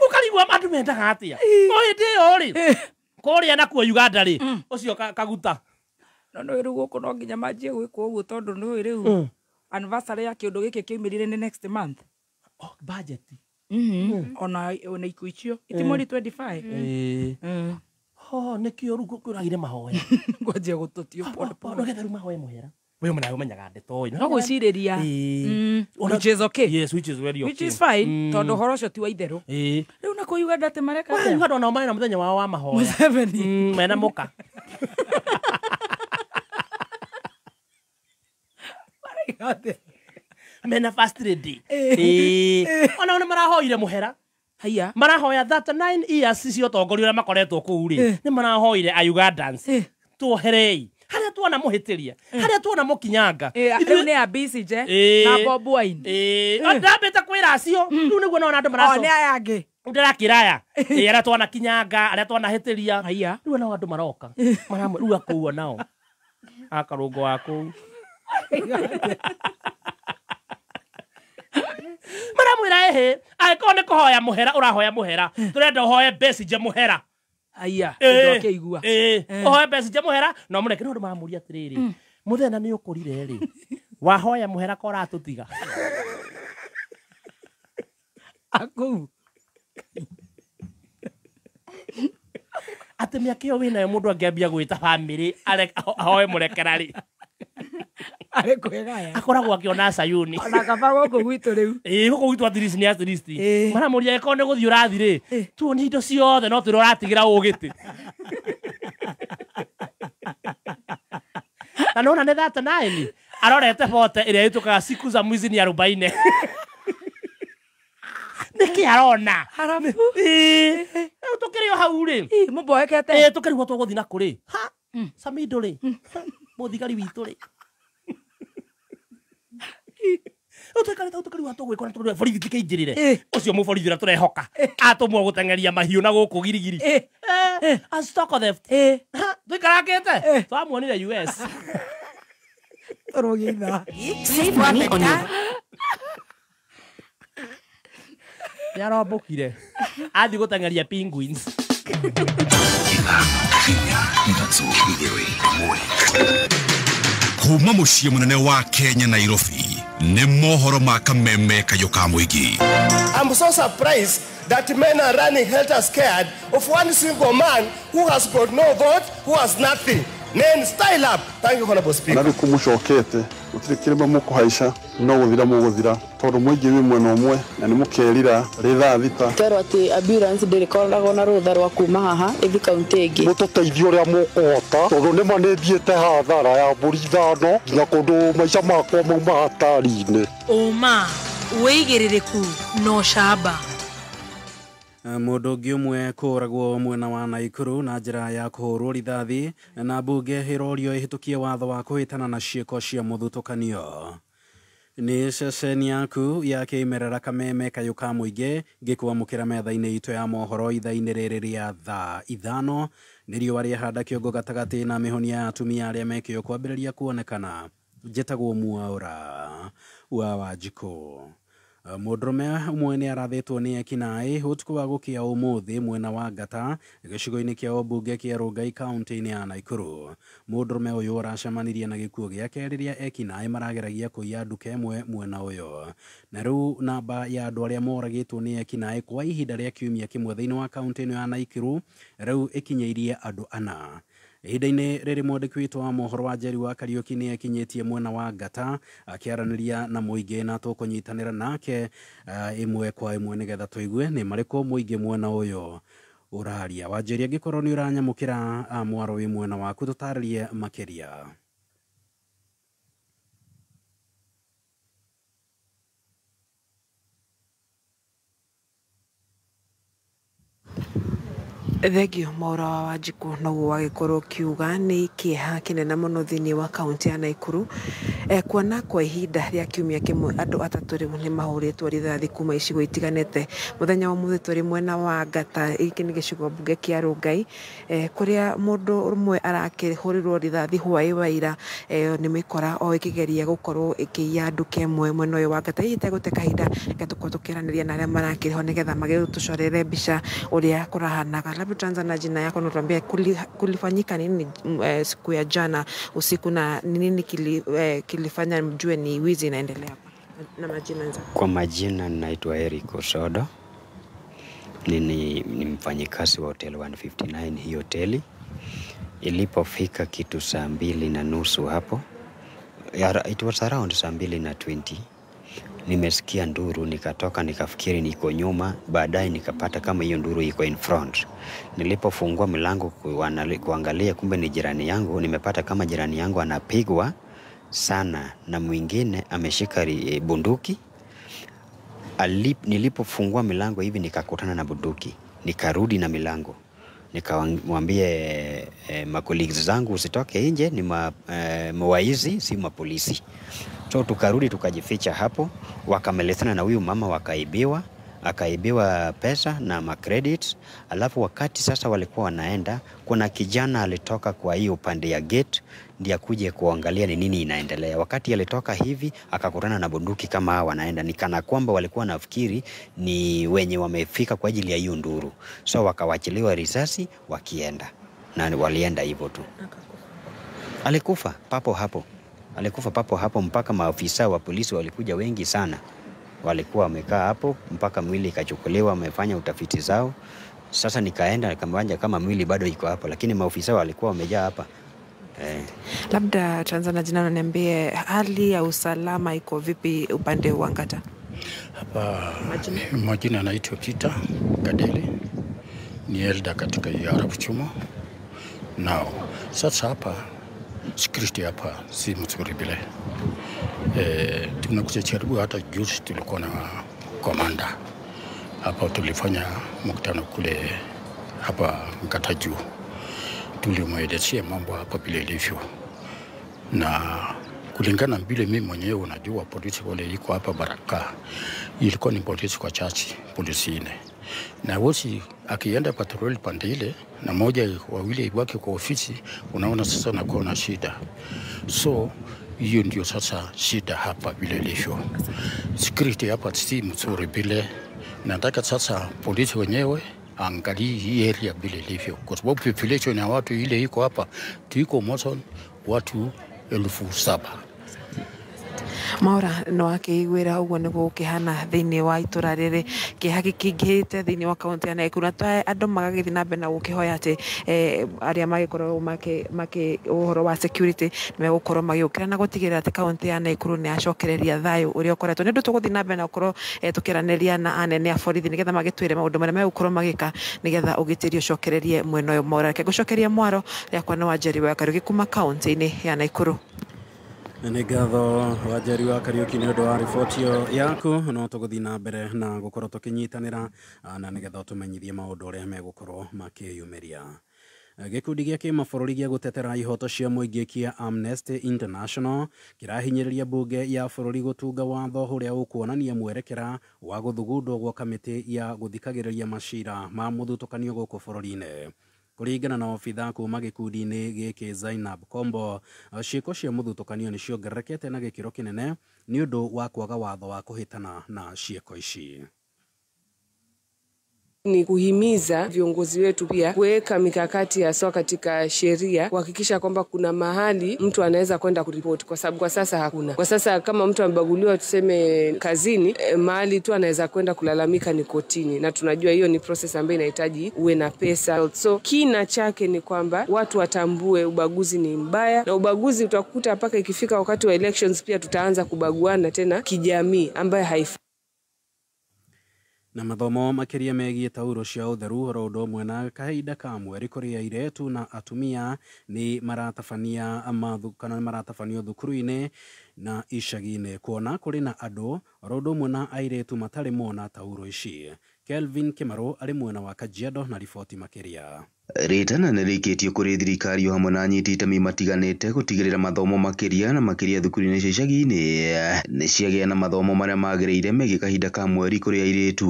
ũkarigwo andũ mendaga atĩa o hĩndĩ ĩyo rĩ kũrĩa nakuo Uganda rĩ ũcio kaguta no nĩ rĩu gũkũ no nginya manjie gwĩkwo ũguo tondũ nĩ rĩu anniversary ya kĩũndũ gĩkĩ kĩaumĩrire nĩ next month. Oh, budget. Ona ikuũ icio iti mweri 25. Ho nĩkĩo rĩu kũragire mahoya ngwanjia gũtũtio pole pole no getha rĩu mahoya mũhera we mũnawe ũmenyaga ndeto ĩno no gwĩcirĩria which is okay. Yes, which is very okay, which is fine tondũ ũhoro ũcio ti wa itherũ. Rĩu na kũu Uganda atĩ mareka atĩa? Uganda onao marĩ na mũthenya wao wa mahoya Museveni mena mũka mareka atĩa? Mena first lady. Ona nĩ marahoire mũhera. Haiya marahoya 39 years cia ũtongoria ũrĩa makoretwo kũu rĩ nĩ marahoire a Ugandans tuoherei harĩa tuona mũhĩtĩria harĩa tuona mũkinyanga rĩu nĩ a Besigye na Bobi Wine. Ndambĩte kwĩra acio rĩu nĩguo nona andũ maraco nĩ aya angĩ ndĩrakĩra aya arĩa tuona kinyanga arĩa tuona hĩtĩria rĩu nao andũ maroka maramwe rĩu akũu onao akarũngo wa kũu maramwĩra ĩhĩ angĩkorwo nĩ kũhoya mũhera ũrahoya mũhera tũrenda ũhoe Besigye mũhera. Aya ndokĩigua ũhoe Besigye mũhera no mũreke nĩ ũndũ maramũria atĩrĩrĩ mũthenya nĩ ũkũrire rĩ wahoya mũhera ko ũratũtiga akũu atĩ mĩaka ĩyo wĩnayo mũndũ angĩambia gwĩta bamĩrĩ ahoe mũrekera rĩ arĩ kwĩgaya akoragwo akĩona Sayuni ona kaba gũkũ gwitũ rĩu gũkũ gwitũ at least nĩ at least maramũria angĩkorwo nĩ gũthiĩ ũrathiĩ rĩ tuonie indo ciothe no twĩre ũratigĩra ũgĩtĩ na nona nĩ 39 arorete bote ĩrĩa ĩtũkaga siku za mwizi ni 40 nĩkĩ arona rĩu tũkĩrĩ o hau rĩ mũmboekete tũkĩrigwo tũgũthiĩ na kũ rĩ ha Samido rĩ mũthigari witũ rĩ Utuikarite utukariwa tugwikora tondu borithi tikaingirire ucio muborithi uria turehoka atumwo guteng'eria mahiũ na gũkũ girigiri. A stock theft. Tũikarakĩte twamuonire US. Tũrũgĩitha. Save money on your nĩarombũkire athiĩ gũteng'eria penguins. Kuma muciĩ mũnene wa Kenya Nairobi nĩ mohoro ma kameme kayũ ka mũingĩ. I'm so surprised that men are running helter scared of one single man who has got no vote, who has nothing. Men, style up. Thank you, Honorable Speaker. Na rĩu kũmũcokete gũtirĩ kĩrĩma mũkũhaica no gũthira mũgũthira tondũ mũingĩ wĩ mwena ũmwe na nĩ mũkerira rĩ thaa thita. Kerwo atĩ ambulance ndĩrĩkoragwo na rũtha rwa kuma haha ĩthiĩ kaunti ĩngĩ. Mũtũteithie ũrĩa mũkũhota tondũ nĩma nĩ thiĩte hathara ya mbũri 5 nginya kũndũ maica makwa mauma hatari-inĩ. Ũma wĩigĩrĩrĩku na ũcamba. Mũndũ ũngĩ ũmwe kũragwo mwena wa Naikuru na njĩra ya kũhũrwo rithathi na mbunge ĩrorio ĩhĩtũkie watho wa kũhĩtana na ciĩko cia mũthutũkanio. Nĩ ceceni yaku ya kĩmerera kameme kayũ ka mũingĩ ngĩkwamũkĩra metha-inĩ itũ ya mohoro ithaa-inĩ rĩrĩ rĩa thaa 5 nĩ riũa rĩahanda kĩongo gatagatĩ na mĩhonia ya atumia arĩa mekĩo kwambĩrĩria kuonekana. Njĩtagwo Mwaũra wa Wanjikũ. Mũndũrũme ũmwe nĩ arathĩtwo nĩ ekinaĩ ũtukũ wa gũkĩa ũmũthĩ mwena wa Ngata gĩcigo-inĩ kĩa ũmbunge kĩa Rongai kaunti-inĩ ya Naikuru. Mũndũrũme ũyũ aracemanirie na gĩkuũ gĩake rĩrĩa ekinaĩ marageragia kũiya nduka ĩmwe mwena ũyũ. Na rĩu namba ya andũ arĩa moragĩtwo nĩ ekinaĩ kwa ihinda rĩa kiumia kĩmwe thĩinĩ wa kaunti ĩno ya Naikuru rĩu ĩkinyĩirie andũ 4. Ihinda-inĩ rĩrĩ mwandĩki witũ wa mohoro wa Njeri wa Kariũki nĩ akinyĩtie mwena wa Ngata akĩaranĩria na mũingĩ na tũkũnyitanĩra nake ĩmwe kwa ĩmwe nĩgetha tũigue nĩ marĩkũ mũingĩ mwena ũyũ ũraria. Wanjeri, angĩkorwo nĩ ũranyamũkĩra mwaro wĩ mwena waku tũtarĩrie makĩria. Thengio Mwaũra wa Wanjikũ noguo wagĩkorwo ũkiuga nĩ kĩeha kĩnene mũno thĩinĩ wa kaunti ya Naikuru kuona kwa ihinda rĩa kiumia kĩmwe andũ 3 rĩu nĩ mahũrĩtwo rithathi kuma icigo itiganĩte. Mũthenya wa ũmũthĩ tũrĩ mwena wa Ngata, gĩkĩ nĩ gĩcigo mbunge kĩa Rongai kũrĩa mũndũ ũmwe arakĩhũrĩrwo rithathi hwaĩ wa ira nĩ mĩkora o ĩkĩgeria gũkorwo ĩkĩiya nduka ĩmwe mwena ũyũ wa Ngata. Hihi itegũte kahinda reke tũkorwo tũkĩaranĩria na arĩa marakĩrĩ ho nĩgetha magĩtũcorere mbica ũrĩa kũrahanaga. Labda tuanza na jina yako na tuambie kulifanyika nini siku ya jana usiku na nini kilifanya mjue ni wizi inaendelea hapa. Na majina nza. Kwa majina naitwa Eric Osodo. Ni mfanyikazi wa Hotel 159. Hii hoteli ilipofika kitu 2:30 hapo, it was around 2:20, nimesikia nduru, nikatoka nikafikiri niko nyuma, baadaye nikapata kama hiyo nduru iko in front. Nilipofungua mlango kuangalia, kumbe ni jirani yangu. Nimepata kama jirani yangu anapigwa sana na mwingine ameshika bunduki. Nilipofungua milango hivi nikakutana na bunduki, nikarudi na milango, nikamwambia macolleagues zangu usitoke nje, ni mawaizi si mapolisi. So tukarudi tukajificha hapo, wakamelethana na huyu mama, wakaibiwa, akaibiwa pesa na ma credits. Alafu wakati sasa walikuwa wanaenda, kuna kijana alitoka kwa hiyo upande ya gate ndiye akuje kuangalia ni nini inaendelea. Wakati alitoka hivi akakutana na bunduki kama hawa wanaenda, ni kana kwamba walikuwa nafikiri ni wenye wamefika kwa ajili ya hiyo nduru. So wakawachiliwa risasi wakienda, na walienda hivyo tu. Alikufa papo hapo. Alikufa papo hapo mpaka maafisa wa polisi walikuja wengi sana. Walikuwa wamekaa hapo mpaka mwili ikachukuliwa, wamefanya utafiti zao. Sasa nikaenda nikamwambia kama mwili bado iko hapo, lakini maofisa walikuwa wamejaa hapa. Labda tuanze jina na niambie hali ya usalama iko vipi upande wa Ngata? Hapa majina naitwa Peter Kadeli, ni elder katika Arab Chuma. Now sasa hapa security hapa si mzuri vile. Tunakuja jaribu, hata juzi tulikuwa na komanda hapa, tulifanya mkutano kule hapa Ngata juu, tulimwelezea mambo hapa vile ilivyo, na kulingana vile mimi mwenyewe unajua polisi wale iko hapa Baraka ilikuwa ni polisi kwa chachi, polisi 4. Na wosi akienda patrol pande ile na moja wawili wake kwa ofisi, unaona sasa nakuwa na shida. So hiyo ndio sasa shida hapa vile ilivyo. Security hapa si mzuri vile. Nataka sasa polisi wenyewe angalie hii area vile ilivyo, kwa sababu population ya watu ile iko hapa tuiko Moson watu 7,000. Maura no akĩiguĩra ũguo nĩguo gũkĩhana thĩinĩ wa itũra rĩrĩ kĩeha gĩkĩingĩhĩte thĩinĩ wa kaũntĩ ya Nakuru na andũ magagĩthiĩ na mbere na gũkĩhoya atĩ arĩa magĩkorwo makĩ ũhoro wa security nĩmegũkorwo magĩũkĩra na gũtigĩrĩra atĩ kaũntĩ ya Nakuru nĩ yacokereria thayũ ũrĩa ũkoretwo. Nĩ ũndũ tũgũthiĩ na mbere na gũkorwo tũkĩaranĩria na anene a borithi nĩgetha magĩtwĩre maũndũ marĩa megũkorwo magĩka nĩgetha ũgitĩri ũcokererie mwena ũyũ. Maura, reke ngũcokeria mwaro rĩakwa nĩ Wanjeri wa Kariũki kuma kaũntĩ-inĩ ya Nakuru. Nĩ ngatho Wanjeri wa Kariũki nĩ ũndũ wa riboti ĩyo yaku. No tũgũthiĩ na mbere na gũkorwo tũkĩnyitanĩra na nĩgetha tũmenyithie maũndũ ũrĩa megũkorwo makĩyumĩria. Gĩkundi gĩa kĩmabũrũri gĩa gũtetera ihoto cia mũingĩ kĩa Amnesty International kĩrahinyĩrĩria mbunge ya bũrũri gũtunga watho ũrĩa ũkuonania mwerekera wa gũthugundwo gwa kamĩtĩ ya gũthikagĩrĩria macira ma mũthutũkanio gũkũ bũrũri-inĩ. Kũringana na obitha kuma gĩkundi-inĩ gĩkĩ Zainab Kombo, ciĩko cia mũthutũkanio nĩ ciongererekete na gĩkĩro kĩnene nĩ ũndũ wa kwaga watho wa kũhĩtana na ciĩko ici. Ni kuhimiza viongozi wetu pia kuweka mikakati haswa katika sheria kuhakikisha kwamba kuna mahali mtu anaweza kwenda kuripoti, kwa sababu kwa sasa hakuna. Kwa sasa kama mtu amebaguliwa tuseme kazini, mahali tu anaweza kwenda kulalamika ni kotini, na tunajua hiyo ni process ambayo inahitaji uwe na pesa. So kina chake ni kwamba watu watambue ubaguzi ni mbaya, na ubaguzi utakuta mpaka ikifika wakati wa elections pia tutaanza kubaguana tena kijamii ambayo haifai. Na mathomo makĩria megiĩ tauro cia ũtheru oro ũndũ ũmwe na kahinda ka mweri kũrĩ airĩtu na atumia nĩ maratabania kana nĩ maratabanio thukuru-inĩ na icagi-inĩ kuona kũrĩ na andũ oro ũndũ ũmwe na airĩtu matarĩ mona tauro ici. Kelvin Kimaro arĩ mwena wa Kajiado na riboti makĩria. Rĩtana nĩ rĩikĩtio kũrĩ thirikari o hamwe na anyiti itemi matiganĩte gũtigĩrĩra mathomo makĩria na makĩria thukuru-inĩ cia icagi-inĩ nĩ ciagĩa na mathomo marĩa magĩrĩire megiĩ kahinda ka mweri kũrĩ airĩtu.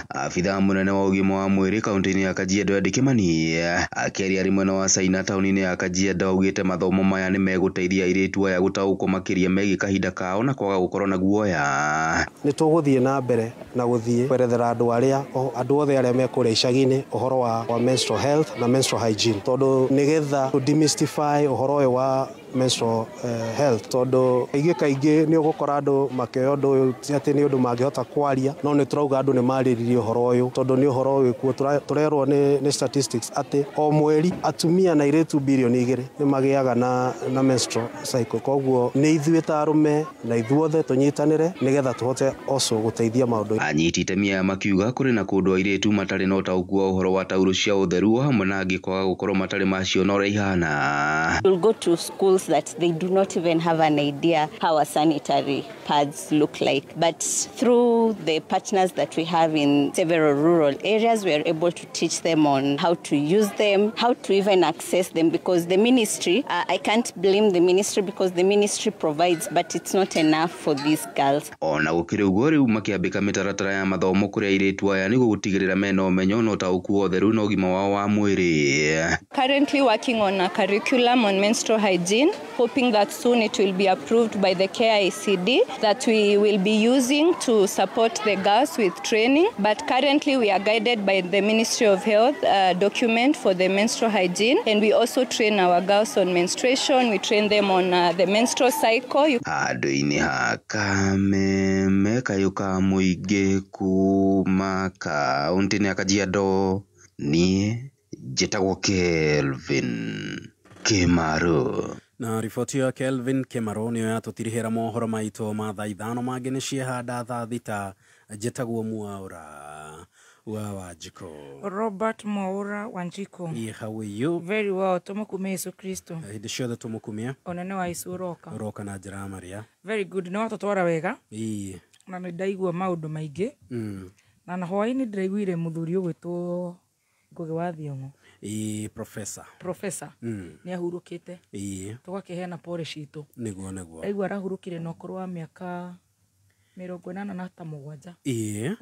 Abithaa mũnene wa ũgima wa mwĩrĩ kaũntĩ-inĩ ya Kajiado Eddie Kimani akĩaria arĩ mwena wa Caina taũni-inĩ ya Kajiado augĩte mathomo maya nĩ megũteithia airĩtu aya gũtaũkwo makĩria megiĩ kahinda kao na kwaga gũkorwo na guoya. Nĩ tũgũthiĩ na mbere na gũthiĩ kwerethera andũ arĩa andũ othe arĩa me kũrĩa icagi-inĩ ũhoro wa menstrual health na menstrual hygiene, tondu nigetha to demystify ũhoro ũyũ wa menstrual health, tondu kaingĩ kaingĩ nĩ ũgũkora andũ makĩoya ũndũ ũyũ ti atĩ nĩ ũndũ mangĩhota kwaria, no nĩ tũrauga andũ nĩ marĩrĩrie ũhoro ũyũ tondũ nĩ ũhoro wĩkuo. Tũrerwo nĩ statistics atĩ o mweri atumia na airĩtu bilioni 2 nĩ magĩaga na menstrual cycle. Koguo nĩ ithuĩ ta arũme na ithuothe tũnyitanĩre nĩgetha tũhote also gũteithia maũndũ. Anyiti itemi aya makiuga kũrĩ na kũndũ airĩtu matarĩ na ũtaũku wa ũhoro wa tauro cia ũtheru hamwe na angĩ kwaga gũkorwo matarĩ maciona ũrĩa ihana. We'll go to schools that they do not even have an idea how our sanitary pads look like. But through the partners that we have in several rural areas, we are able to teach them on how to use them, how to even access them, because the ministry, I can't blame the ministry because the ministry provides, but it's not enough for these girls. Ona gũkĩrĩ ũguo rĩu makĩambĩka mĩtaratara ya mathomo kũrĩ airĩtu aya nĩguo gũtigĩrĩra mena ũmenyo na ũtaũku wa ũtheru na ũgima wao wa mwĩrĩ. Currently working on a curriculum on menstrual hygiene, hoping that soon it will be approved by the KICD that we will be using to support the girls with training. But currently we are guided by the Ministry of Health document for the menstrual hygiene, and we also train our girls on menstruation. We train them on the menstrual cycle. Handũ-inĩ ha Kameme kayũ ka mũingĩ kuma kaũntĩ-inĩ ya Kajiado, niĩ njĩtagwo Kelvin Kimaro. Na riboti ya Kelvin Kimaro nĩyo yatũtirihĩra mohoro maitũ ma thaa 5 mangĩ nĩ ciehanda thaa 6. Njĩtagwo Mwaura wa Wanjikũ. Robert Mwaura Wanjikũ. Yeah, how are you? Very well. Tũmũkumie Yesu Kristo. Hĩndĩ ciothe tũmũkumie. Ũnene wa Yesu ũroka. Ũroka na njĩra ya Maria. Very good. Nĩ watũtwara wega. Ĩĩ. Na nĩ ndaigua maũndũ maingĩ. Na hwaĩ-inĩ ndĩraiguire mũthuri ũgwĩtwo Ngugi wa Thiong'o. Ĩĩ, professor. Professor. Nĩ ahurũkĩte. Ĩĩ. Tũgakĩheana pole citũ. Nĩguo nĩguo. Ndaigua arahurũkire na ũkũrũ wa mĩaka 87. Ĩĩ,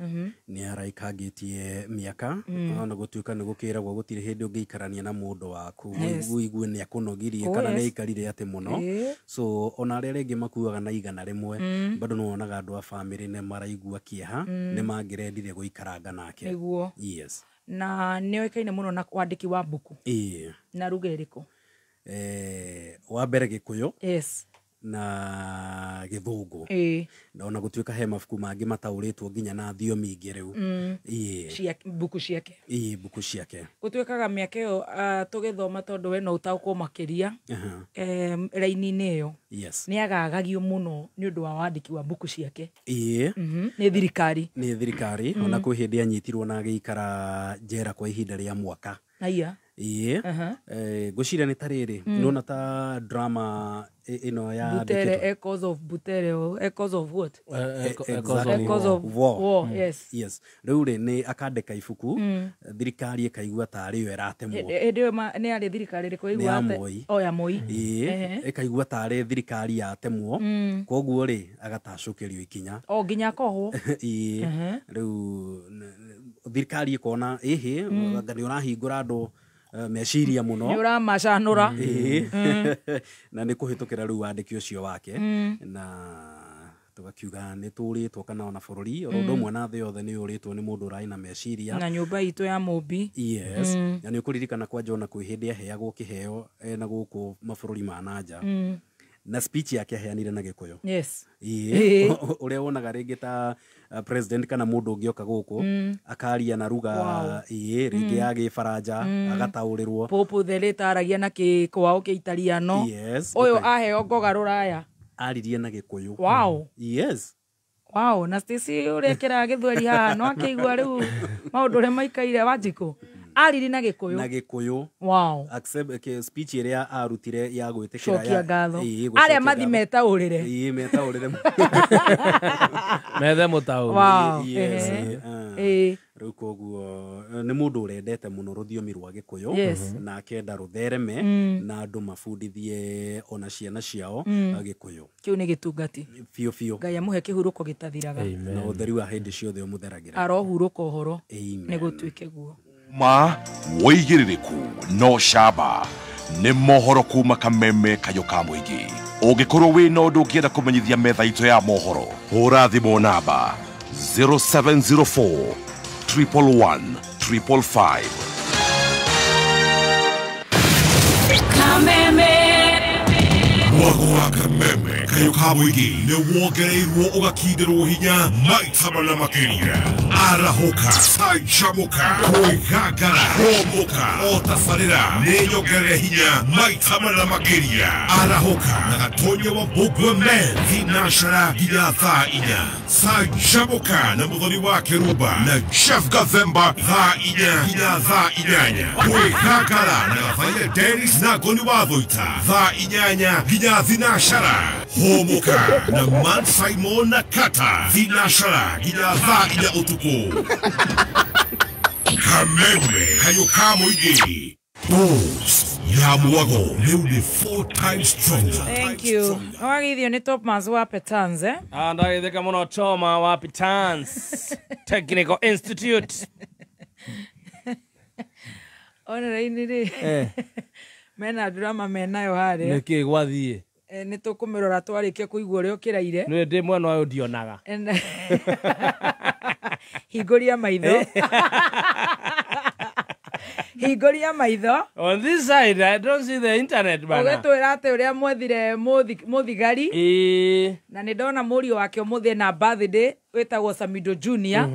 nĩ araikangĩtie mĩaka ona gũtuĩka nĩ gũkĩragwo gũtirĩ hĩndĩ ũngĩikarania na mũndũ waku ũigue nĩ akũnogirie kana nĩ aikarire atĩ mũno. So ona arĩa rĩngĩ makuaga na 100 bado nĩ wonaga andũ a bamĩrĩ nĩ maraigua kĩeha, nĩ mangĩrendire gũikaranga nake. Nĩguo. Yes. Na nĩ oĩkaine mũno na wandĩki wa mbuku. Ĩĩ. Na ruga ĩrĩkũ? Wa mbere Gĩkũyũ. Yes. Na Gĩthũngũ. Na ona gũtuĩka he mabuku mangĩ mataũrĩtwo nginya na thiomi ingĩ rĩu. Ĩĩ. Mbuku ciake. Ĩĩ, mbuku ciake. Gũtuĩkaga mĩaka ĩyo tũgĩthoma tondũ we no ũtaũkwo makĩria raini-inĩ ĩyo. Yes. Nĩ agagagio mũno nĩ ũndũ wa wandĩki wa mbuku ciake. Ĩĩ. Nĩ thirikari. Nĩ thirikari. Ona kwĩ hĩndĩ anyitirwo na agĩikara njera kwa ihinda rĩa mwaka. Aya. Ĩĩ. Ngwĩciria nĩ ta rĩrĩ, nĩwona ta drama ĩno ya Butere, Echoes of Butere, Echoes of what? Echoes of War. Yes. Yes. Rĩu rĩ nĩ akandĩka ibuku, thirikari ĩkaigua tarĩ yo ĩratemwo. Hĩndĩ ĩyo nĩ yarĩ thirikari ĩrĩkũ Nĩ ya Moi. O ya Moi. Ĩĩ, ĩkaigua tarĩ thirikari yatemwo, koguo rĩ agatacũkĩrio ikinya. O nginya akohwo. Ĩĩ. Rĩu thirikari ĩkona ĩhĩ, anga nĩ ũrahingũra andũ meciria mũno. Nĩ ũramacanũra. Na nĩ kũhĩtũkĩra rĩu wandĩki ũcio wake. Na tũgakiuga nĩ tũrĩtwo kana ona bũrũri o ũndũ ũmwe na thĩ yothe nĩ ũrĩtwo nĩ mũndũ ũrarĩ na meciria. Na nyũmba itũ ya Mũmbi. Yes. Na nĩ ũkũririkana kwanja ona kwĩ hĩndĩ aheagwo kĩheo na gũkũ mabũrũri ma nanja. Na speech yake aheanire na Gĩkũyũ. Yes. Ĩĩ. Ũrĩa wonaga rĩngĩ ta president kana mũndũ ũngĩoka gũkũ akaria na ruga ĩĩ rĩngĩ ya Gĩbaranja agataũrĩrwo. Pope the late aragia na kwao Kĩitaliano. Yes. Ũyũ aheo ngoga rũraya. Aririe na Gĩkũyũ. Wow. Yes. Wow, na Stacy ũrĩa kĩraga gĩthweri haha no akĩigua rĩu maũndũ ũrĩa maikaire Wanjikũ. Ariri na Gĩkũyũ. Na Gĩkũyũ. Wow. Accept speech ĩrĩa arutire ya gwĩtĩkĩra ya ngatho. Arĩa mathi metaũrĩre. Ĩĩ, metaũrĩre. Methe mũtaũri. Wow. Yes. Rĩu koguo nĩ mũndũ ũrendete mũno rũthiomi rwa Gĩkũyũ na akenda rũthereme na andũ mabundithie ona ciana ciao Gĩkũyũ. Kĩu nĩ gĩtungati. Biũ biũ. Ngai amũhe kĩhurũko gĩtathiraga. Na ũtheri wa hĩndĩ ciothe ũmũtheragĩra. Arohurũka ũhoro. Nĩ gũtuĩke guo. Ma wĩigĩrĩrĩku no camba nĩ mohoro kuma Kameme Kayũ ka Mũingĩ. Ũngĩkorwo wĩna ũndũ ũngĩenda kũmenyithia metha itũ ya mohoro, hũra thimũ namba 0704 111 555. Kameme. Mwago wa Kameme Kayũ ka Mũingĩ nĩ wongereirwo ũgakindĩrwo hinya maita mana makĩria. Arahũka, canjamũka, kwĩgangara, hũmũka, o tabarĩra nĩ nyongerere hinya maita mana makĩria. Arahũka na Gatonya wa Mbũgua Men thinacara nginya thaa 4. Canjamũka na Mũthoni wa Kĩrumba na Jeff Gathemba thaa 4 nginya thaa 8. Kwĩgangara na Gathaia Dennis na Ngoni wa Thũita thaa 8 nginya thinacara. Hũmũka na Man Simon na Kata thinacara nginya thaa 4 ũtukũ. Kameme Kayũ ka Mũingĩ. Boss ya Mwago rĩu nĩ 4 times stronger. Thank you. Wagithio nĩ Thomas wa Petans, eh? Ndagithĩka mũno Toma wa Petans Technical Institute. Ona raini rĩ. Mena drama menayo harĩa. Nĩkĩ gwathiĩ? Nĩ tũkũmĩrora twarĩkia kũigua ũrĩa ũkĩraire. Nĩ ndĩ mwena ũyũ ndionaga. Hingũria maitho. Hingũria maitho. On this side I don't see the internet bana. Ũgĩtwĩra atĩ ũrĩa mwethire mũthigari. Na nĩ ndona mũriũ wake ũmũthĩ na birthday wĩtagwo Samido Junior.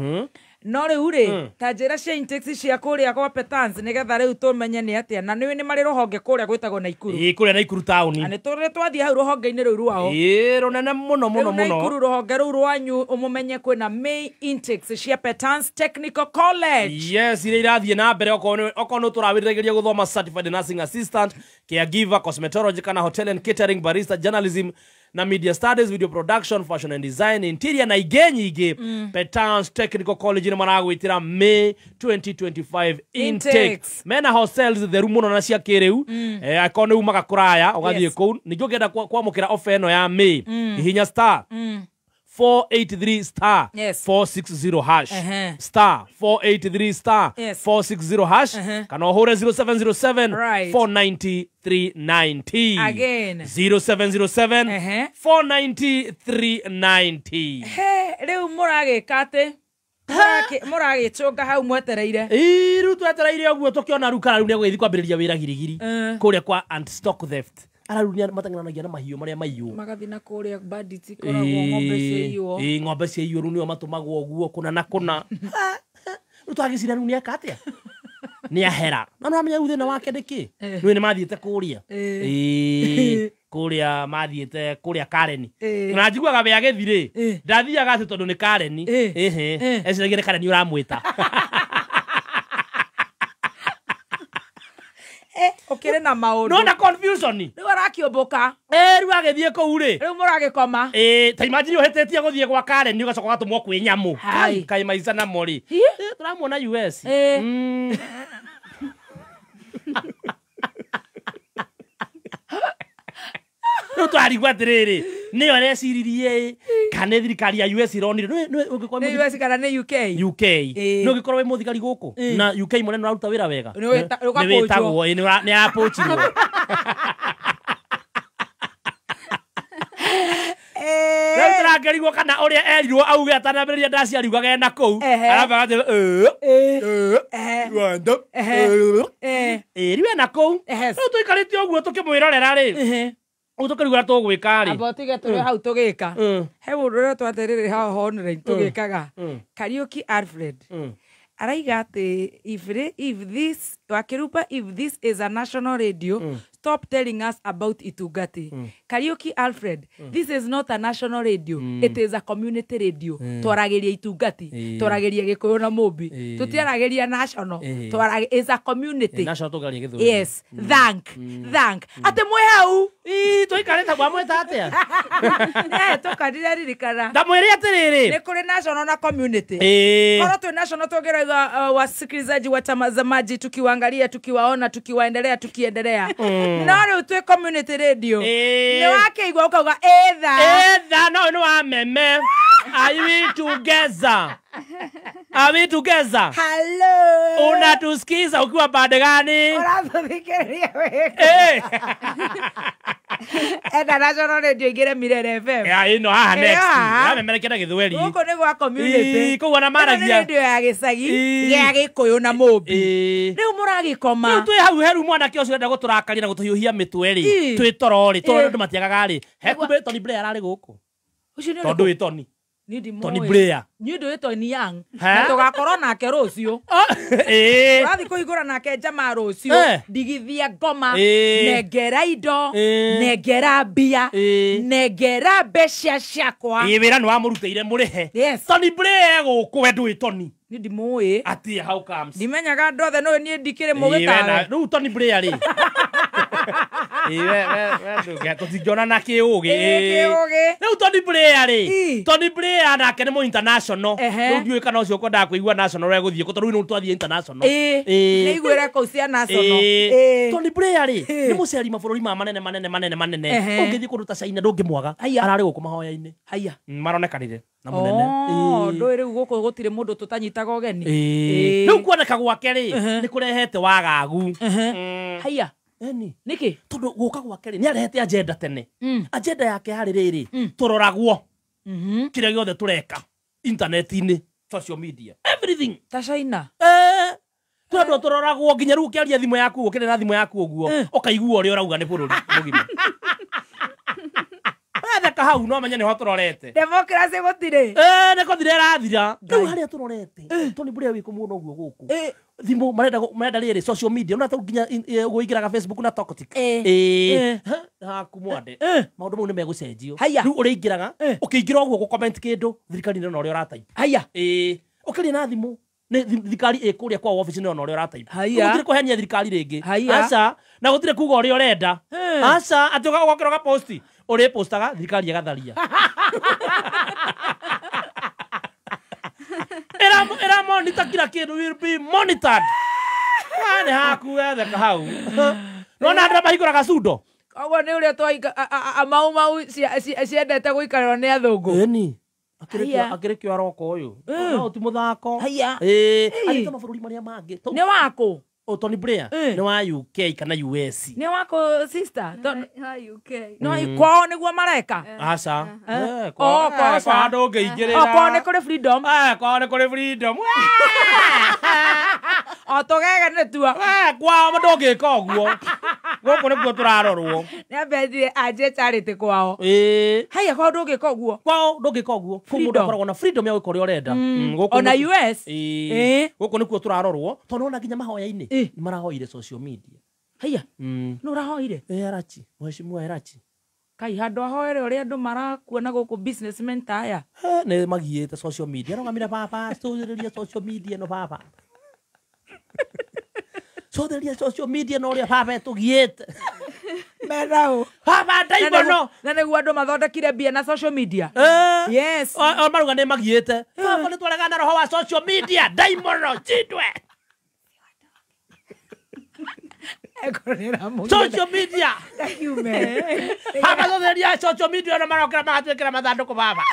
No rĩu rĩ ta njĩra cia intakes cia kũrĩa kwa Petans nĩgetha rĩu tũmenye nĩ atĩa na nĩ marĩ rũhonge kũrĩa gwĩtagwo Naikuru. Ĩĩ, kũrĩa Naikuru taũni. Na nĩ tũrĩ twathiĩ hau rũhonge-inĩ rũu rwao. Ĩĩ, rũnene mũno mũno mũno. Naikuru rũhonge rũu rwanyu ũmũmenye kwĩna May intakes cia Petans Technical College. Yes, iria irathiĩ na mbere okorwo nĩ tũrawĩrĩgeria gũthoma certified nursing assistant, caregiver, cosmetology kana hotel and catering, barista, journalism na media studies, video production, fashion and design, interior na ingĩ nyingĩ. Petans Technical College nĩ maragwĩtĩra May 2025 intake. Mena hostels theru mũno na cia kĩrĩu. Akorwo nĩ umaga kũraya ũgathiĩ kũu. Ningĩ ũngĩenda kwamũkĩra offer ĩno ya May, hihinya star 483 star 460 hash. Star 483 star 460 hash. Kana ũhũre 0707 490 390. Again. 0707 490 390. He, rĩu mũragĩka atĩ mũragĩcũnga hau mwetereire. Ĩĩ, rĩu twetereire ũguo tũkĩona rĩu kana rĩu nĩegũgĩthiĩ kwambĩrĩria wĩra girigiri kũrĩa kwa anti stock theft. Ara rĩu nĩmateng'eranagia na mahiũ marĩa maiywo. Magathiĩ na kũrĩa bandits ikoragwo ng'ombe ciaiywo. Ĩĩ, ng'ombe ciaiywo rĩu nĩo matũmagwo ũguo kũna na kũna. Rĩu twagĩciria rĩu nĩeka atĩa? Nĩahera. Na nĩwamenya rĩu thĩna wake nĩkĩ? Rĩu nĩmathiĩte kũrĩa. Ĩĩ, kũrĩa mathiĩte kũrĩa Karen. Na njiguaga we agĩthiĩ rĩ, ndathiaga atĩ tondũ nĩ Karen. Ĩhĩ, eciragia nĩ Karen ũramwĩta. Ũkĩrĩ na maũndũ. No na confusion. Rĩu arakĩũmbũka. Rĩu agĩthiĩ kũu rĩ. Rĩu mũragĩkoma. Ta imagine ũhĩtĩtie gũthiĩ gwa Karen ũgacoka ũgatũmwo kwĩ nyamũ. Kaĩ maica namo rĩ. Tũramuona US. Rĩu twarigwo atĩrĩrĩ, nĩyo areciririe kana nĩ thirikari ya US ironire. Nĩ US kana nĩ UK? UK. Nĩ ũngĩkorwo wĩ mũthigari gũkũ na UK mũnene ũraruta wĩra wega. Nĩ wĩtagwo, nĩ apũchirwo. Rĩu tũrakĩrigwo kana ũrĩa erirwo auge atanambĩrĩria ndaciariugaga ena kũu. Aramba atĩ Rwanda. Rĩu ena kũu. Rĩu tũikarĩte ũguo tũkĩmwĩrorera rĩ. Ũtũkĩrigwo tũgwĩka rĩ. Amba ũtige tũrĩ hau tũgĩka. He mũndũ ũrĩa twatĩrĩrĩ hau online tũgĩkaga. Kariũki Alfred. Araiga atĩ if this Wakirupa, if this is a national radio, stop telling us about Itungati. Kariuki Alfred, this is not a national radio. It is a community radio. Twarageria Itungati, twarageria Gikuyu na Mumbi. Tutiarageria national. Is a community. National tugaria Githurai. Yes, thank. Ate mwe hau. Ii, tuikarĩte mwamwĩta atĩa? Tũkandiririkana. Ndamwĩre atĩrĩrĩ. Nĩ kũrĩ national na community. Korwo twĩ national tũngĩrauga wasikilizaji watazamaji tukiwaangalia tukiwaona tukiwaendelea tukiendelea. No rĩu twĩ community radio. Nĩ wakĩigua ũkauga etha. Etha no nĩ wa meme. Are we together? Are we together? Hello. Unatusikiza ukiwa pande gani? Ũratũthikĩrĩria wega. Enda national radio igire Mirere FM. Ya ino haha next. Ya memerekera Gĩthweri. Gũkũ nĩ gwa community. Kũu ona maragia. Ĩno nĩ radio ya gĩcagi gĩa Gĩkũyũ na Mũmbi. Rĩu mũragĩkoma. Rĩu twĩ hau heru mwanake ũcio ũrenda gũtũrakaria na gũtũhiũhia mĩtwe rĩ. Twĩ toro rĩ, toro andũ matiagaga rĩ. Hekubĩ Tony Blair ararĩ gũkũ. Ũcio nĩ Tondũ wĩ Tony. Tony Blair. Ni ndũĩ Tony Young. Na tũgakorwo nake rũciũ. Tũrathiĩ kũhingũra nake jamaa rũciũ. Ndigithia ngoma. Nengera indo. Nengera mbia. Nengera mbeca ciakwa. Ĩ wĩra nĩ wamũrutĩire mũrĩhe. Tony Blair gũkũ we ndũĩ Tony. Ni ndimũĩ. Atĩ how comes? Ndimenyaga andũ othe no niĩ ndikĩrĩ mũgĩ tawe. Rĩu Tony Blair rĩ. Tũtingĩonana kĩũgĩ. Rĩu Tony Blair rĩ. Tony Blair nake nĩ mũ international. Rĩu ndiũĩ kana ũcio ũkwendaga kũigua national egũthiĩ kũ tondũ rĩu nĩ twathiĩ international. Nĩ iguĩre kũu cia national. Tony Blair rĩ nĩ mũceri mabũrũri ma manene manene manene manene. Ũngĩthiĩ kũndũ ta China ndũngĩmwaga. Ararĩ gũkũ mahoya-inĩ. Maronekanire na mũnene. Ndũĩ rĩu gũkũ gũtirĩ mũndũ tũtanyitaga ũgeni. Rĩu kuoneka gwake rĩ nĩ kũrehete wagagu. Haiya. Eni. Nĩkĩ? Tondũ gũka gwake rĩ nĩ arehete agenda tene. Agenda yake yarĩ rĩrĩ tũroragwo kĩrĩa gĩothe tũreka internet-inĩ, social media, everything. Ta China. Tondũ tũroragwo nginya rĩu ũkĩaria thimũ yaku ũkĩrĩ na thimũ yaku ũguo ũkaigua ũrĩa ũrauga nĩ bũrũri mũgima. Wetheka hau no menye nĩho tũrorete. Democracy gũtirĩ. Nĩ kũthira ĩrathira. Rĩu harĩa tũrorete Tony Blair wĩ kũmuona ũguo gũkũ. Thimũ marenda rĩrĩ social media ona ta nginya ũgũingĩraga Facebook na TikTok. Haku mwande. Maũndũ mau nĩ megũcenjio. Rĩu ũrĩingĩraga ũkĩingĩra ũguo gũ-comment kĩndũ thirikari nĩ ũrĩa ũratype. Haiya. Ũkĩria na thimũ nĩ thirikari ĩ kũrĩa kwa office nĩ ũrĩa ũratype. Gũtirĩ kũhenia thirikari rĩngĩ. Aca na gũtirĩ kuga ũrĩa ũrenda. Aca atĩ ũgokĩra ũgaposti ũrĩpostaga thirikari ĩgatharia. Era monitor kila kĩndũ will be monitored. Nĩ haku wetheka hau. Nona andũ mahingũraga sundo. Koguo nĩ ũrĩa twaika mau mau ciendete gũikarĩrwo nĩ athũngũ. Ĩni. Akĩrĩ kĩo aroka ũyũ. No ti mũthako. Haya. Arĩte mabũrũri marĩa mangĩ. Nĩ wakũ? O Tony Blair nĩ wa UK kana US. Nĩ wakũ sister? Wa UK. No kwao nĩguo mareka? Aca. Kwao kwao ndũngĩingĩrĩra. O kwao nĩ kũrĩ freedom. Kwao nĩ kũrĩ freedom. O tũgege nĩ tua. Kwao ndũngĩka ũguo. Gũkũ nĩkuo tũrarorwo. Nĩ ambethire anjie charity kwao. Haya kwao ndũngĩka ũguo. Kwao ndũngĩka ũguo. Mũndũ akoragwo na freedom ya gwĩka ũrĩa ũrenda. Ona US. Gũkũ nĩkuo tũrarorwo tondũ ona nginya mahoya-inĩ nĩ marahoire social media. Haya. Nĩ ũrahoire? Erachi, mheshimiwa Erachi. Kai handũ ahoere ũrĩa andũ marakuona gũkũ businessmen ta aya. Nĩ magiĩte social media. Arũgamire baba, cũthĩrĩria social media no baba. Cũthĩrĩria social media no ũrĩa baba ĩtũgiĩte. Meraũ. Baba ndaimono. Na nĩguo andũ mathondekire mbia na social media. Yes. O maruga nĩ magiĩte. Baba nĩ twaregana na roho wa social media. Ndaimono cindwe. Social media. Thank you man. Baba cũthĩrĩria social media na marokera magatwĩkĩra mathandũkũ baba.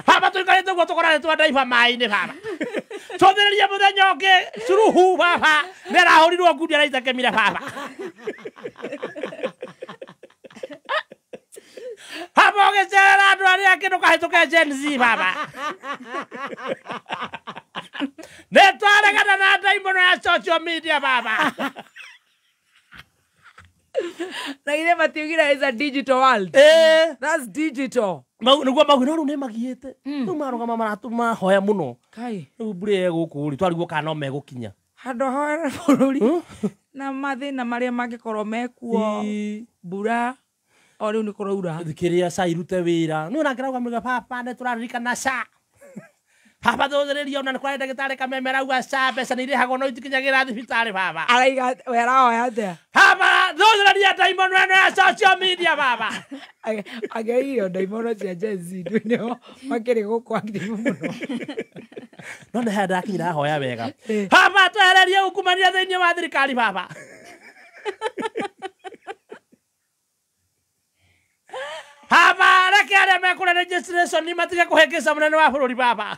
Baba tũikarĩte ũguo tũkorane twa ndaiba maĩ-inĩ baba. Cũthĩrĩria mũthenya ũngĩ curuhu baba nĩ arahũrirwo ngundi araita kĩmira baba. Baba ũgĩcerera andũ arĩa angĩ ndũkahĩtũke Gen Z baba. Nĩ twaregana na ndaimono ya social media baba. Na ile matiugira is a digital world. That's digital. Nĩguo maugire no rĩu nĩ magiĩte. Rĩu marũgama maratũma hoya mũno. Kai. Rĩu mbura ĩgũkũ rĩ twarigwo kana no megũkinya. Handũ hoere bũrũri na mathĩna marĩa mangĩkorwo mekuo mbura o rĩu nĩ kũraura. Thikĩrĩria ca irute wĩra. Nĩ ũrakĩrauga baba nĩ tũraririkana ca. Baba thũthĩrĩria ona nĩ kũrarĩ ndagĩtarĩ Kameme arauga ca mbeca nĩ irĩhagwo no itikinyagĩra thibitarĩ baba. Araiga we arahoya atĩa? Baba thũthĩrĩria ndaimono ĩno ya social media baba. Ageirio ndaimono cia Gen Z nĩo makĩrĩ gũkũ active mũno. No nĩ harĩa ndakinyire ahoya wega. Baba twehererie ungumania thĩinĩ wa thirikari baba. Baba reke arĩa mekũrĩa registration nĩ matige kũhĩngĩca mũnene wa bũrũri baba.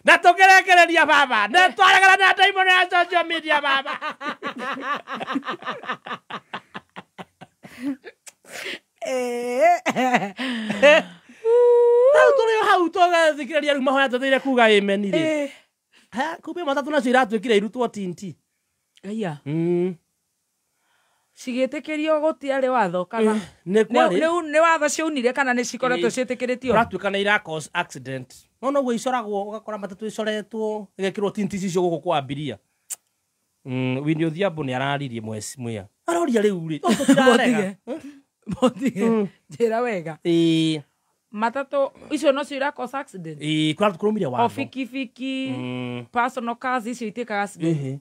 Na tũkĩrekereria baba nĩ twaregana na ndaimono ya social media baba. Rĩu tũrĩ o hau tũgathikĩrĩria rĩu mahoya tũthĩire kuga amen rĩ. Kumbe matatũ nacio iratuĩkire irutwo tinti. Aya. Cigĩtĩkĩrio gũtiarĩ watho kana nĩ watho ciaunire kana nĩ cikoretwo ciĩtĩkĩrĩtio. Kũratuĩka nĩ ira cause accident. No noguo icoragwo ũgakora matatũ icoretwo ĩgekĩrwo tinti icio gũkũ kwa abiria. Winnie Odhiambo nĩ araririe mwea. Aroria rĩu rĩ. Tũtirarega. Mũtige. Njĩra wega. Matatũ icio no cio ira cause accident. Kũraumire watho. O bikibiki, personal cars icio itĩkaga accident.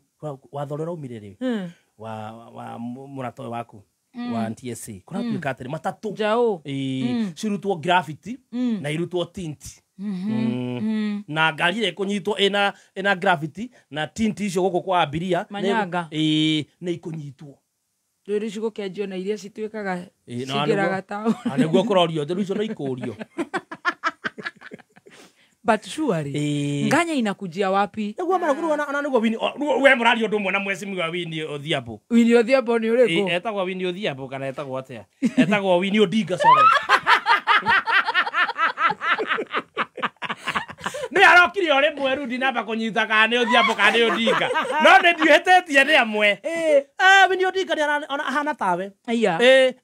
Watho ũrĩa ũraumire rĩ wa mũrata ũyũ waku wa NTSA kũratuĩka atĩrĩ matatũ cirutwo graffiti na irutwo tinti. Na ngari ĩrĩa ĩkũnyitwo ĩna graffiti na tinti icio gũkũ kwa abiria nĩ ikũnyitwo. Rĩu cigũkĩanjio na iria cituĩkaga cingĩraga taũni. Nĩguo kũrorio rĩu icio no ikũrio. But surely nganya inakujia wapi? Nĩguo maraguru ona nĩguo Winnie we mũraria ũndũ ũmwe na mheshimiwa Winnie Odhiambo. Winnie Odhiambo nĩ ũrĩkũ? Etagwo Winnie Odhiambo kana etagwo atĩa? Etagwo Winnie Odinga sorry. Nĩ arokire o rĩmwe rĩu ndinamba kũnyita kana nĩ Odhiambo kana nĩ Odinga. No nĩ ndiũhĩtĩtie nĩ amwe. Winnie Odinga nĩ ona ahana tawe.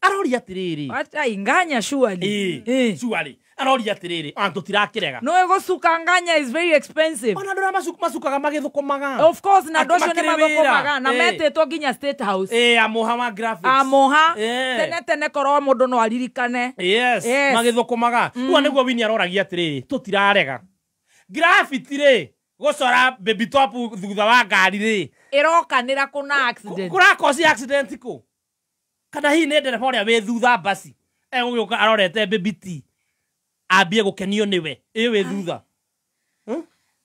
Aroria atĩrĩrĩ. Acha inganya surely. Surely. Aroria atĩrĩrĩ ona tũtirakĩrega. No gũcuka nganya is very expensive. Ona andũ arĩa macukaga magĩthũkũmaga. Of course na andũ acio nĩ mathũkũmaga na metĩtwo nginya State House. Amoha wa graphics. Amoha. Tene tene korwo mũndũ no aririkane. Yes, magĩthũkũmaga. Rĩu nĩguo Winnie aroragia atĩrĩrĩ tũtirarega. Graffiti rĩ gũcora baby top thutha wa ngari rĩ ĩrokanĩra kũna accident. Kũrakosi accident kũ? Kana hihi nĩ ndereba ũrĩa wĩ thutha basi egũgĩũka arorete baby T ambie gũkenio nĩwe ĩ wĩ thutha.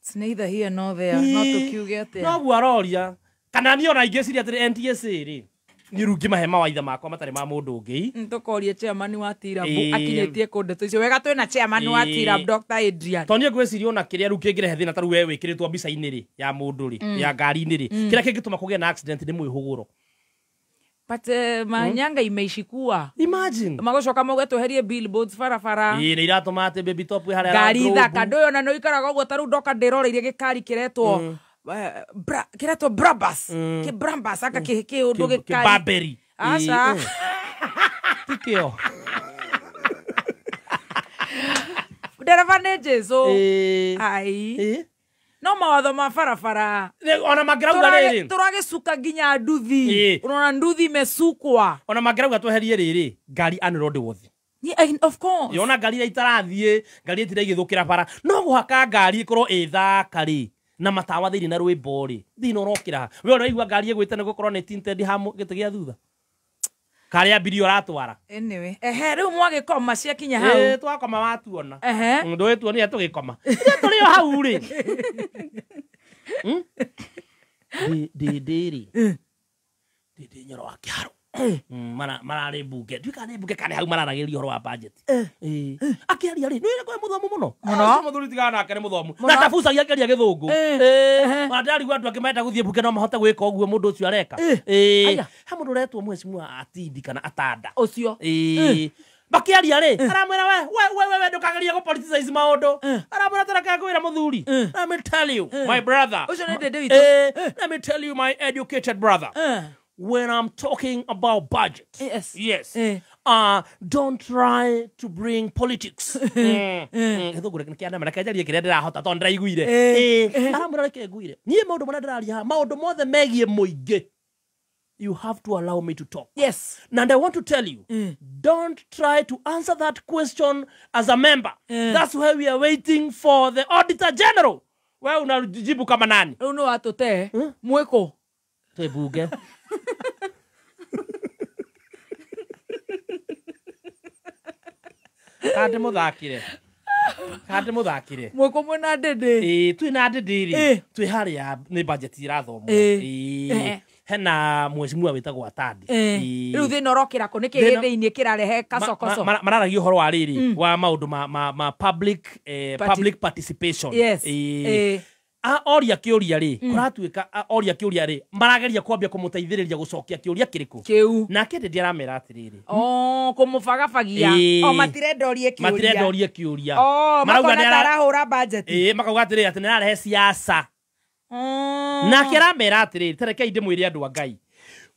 It's neither here nor there. No tũkiuge atĩa. Noguo aroria. Kana niĩ ona ingĩciria atĩrĩ NTSA rĩ Niĩ rĩu ngĩmahe mawaitha makwa matarĩ ma mũndũ ũngĩ. Tũkorie chairman wa Tirab akinyĩtie kũ ndeto icio wega twĩna chairman wa Tirab Dr. Adrian. Tondũ niĩ ngwĩciria ona kĩrĩa rĩu kĩngĩrehe thĩna ta rĩu we wĩkĩrĩtwo mbica-inĩ rĩ ya mũndũ rĩ ya ngari-inĩ rĩ kĩrĩa kĩngĩtũma kũgĩe na accident nĩ mwĩhũgũro. But manyanga imeishikua. Imagine. Magocoka mauge tweherie billboards barabara. Ĩĩ nĩ iratũma atĩ baby top wĩ harĩa ngari thaka ndũyũ ona nĩ ũikaraga ũguo ta rĩu ndoka ndĩroreirie gĩkari kĩretwo kĩretwo Brabus. Kĩ Brabus aka kĩũndũ gĩkari. Kĩbaberi. Aca. Tikĩo. Ndereba nĩ Jesu. Ai. No mawatho ma barabara ona mangĩrauga rĩrĩ tũragĩcuka nginya nduthi unaona nduthi imesukwa ona mangĩrauga tweherie rĩrĩ ngari unroadworthy. Yeah, of course. Yona ngari iria itarathiĩ ngari ĩtira igĩthũkĩra bara no gũhaka ngari ĩkorwo ĩ thaka rĩ na matawa thĩinĩ na rwĩmbo rĩ thĩinĩ ũrokĩra we ũraigua ngari ĩgwĩte nĩ gũkorwo nĩ tinted ha gĩtĩ gĩa thutha karĩa mbirio ũratwara. Anyway, ehe rĩu mwagĩkoma ciakinya hau. Twakoma watuona. Ehe. Ndũgĩtuonia tũgĩkoma. Ithuĩ tũrĩ o hau rĩ. Ndĩ rĩ. Ndĩ Nyoro wa Kĩharo. Mararĩ mbunge. Ndiũĩ kana nĩ mbunge kana hau mararagĩria ũhoro wa budget. Akĩaria rĩ, nĩ kwĩ mũthomu mũno. Mũno. Mũthuri tigana nake nĩ mũthomu. Na tabucagia akĩaria gĩthũngũ. Ona ndĩrarigwo andũ angĩ marenda gũthiĩ mbunge no mahote gwĩka ũguo mũndũ ũcio areka. He mũndũ ũretwo mheshimiwa Atindi kana Atanda. Ũcio. Makiaria rĩ aramwĩra we ndũkagerie gũ-politicize maũndũ. Aramwĩra tareke ngwĩre mũthuri. Let me tell you my brother. Ũcio nĩ ndĩndĩ witũ. Let me tell you my educated brother. When I'm talking about budget, yes, don't try to bring politics. Gĩthũngũ nĩ kĩanema, reke njarie kĩrĩa ndĩrahota tondũ ndĩraiguire. Aramwĩra reke nguire. Niĩ maũndũ marĩa ndĩraria haha, maũndũ mothe megiĩ mũingĩ, you have to allow me to talk. Yes. And I want to tell you, don't try to answer that question as a member. That's why we are waiting for the Auditor General. Wewe unajibu kama nani? Rĩu nĩ watũte mwĩkũ? Twĩ bunge. Kande mũthakire. Mwĩkũ mwĩna ndĩndĩ. Ĩĩ twĩna ndĩndĩ rĩ. Twĩ harĩa nĩ budget irathomwo. Ĩĩ. Hena mheshimiwa wĩtagwo Atandi. Rĩu thĩna ũrokĩra kũ? Nĩkĩ gĩ thĩinĩ kĩrarehe kacokoco? Mararagia ũhoro wa rĩrĩ wa maũndũ ma public public participation. Yes. Oria kĩũria rĩ kũratuĩka oria kĩũria rĩ marageria kwambia kũmũteithĩrĩria gũcokia kĩũria kĩrĩkũ kĩu nake ndĩndĩ aramera atĩrĩrĩ kũmũbagabagia matirenda orie kĩũria matirenda orie kĩũria marauga nĩ arahũra budget makauga atĩrĩrĩ atĩ nĩ ararehe siasa nake aramera atĩrĩrĩ tarekei ndĩmwĩre andũ a Ngai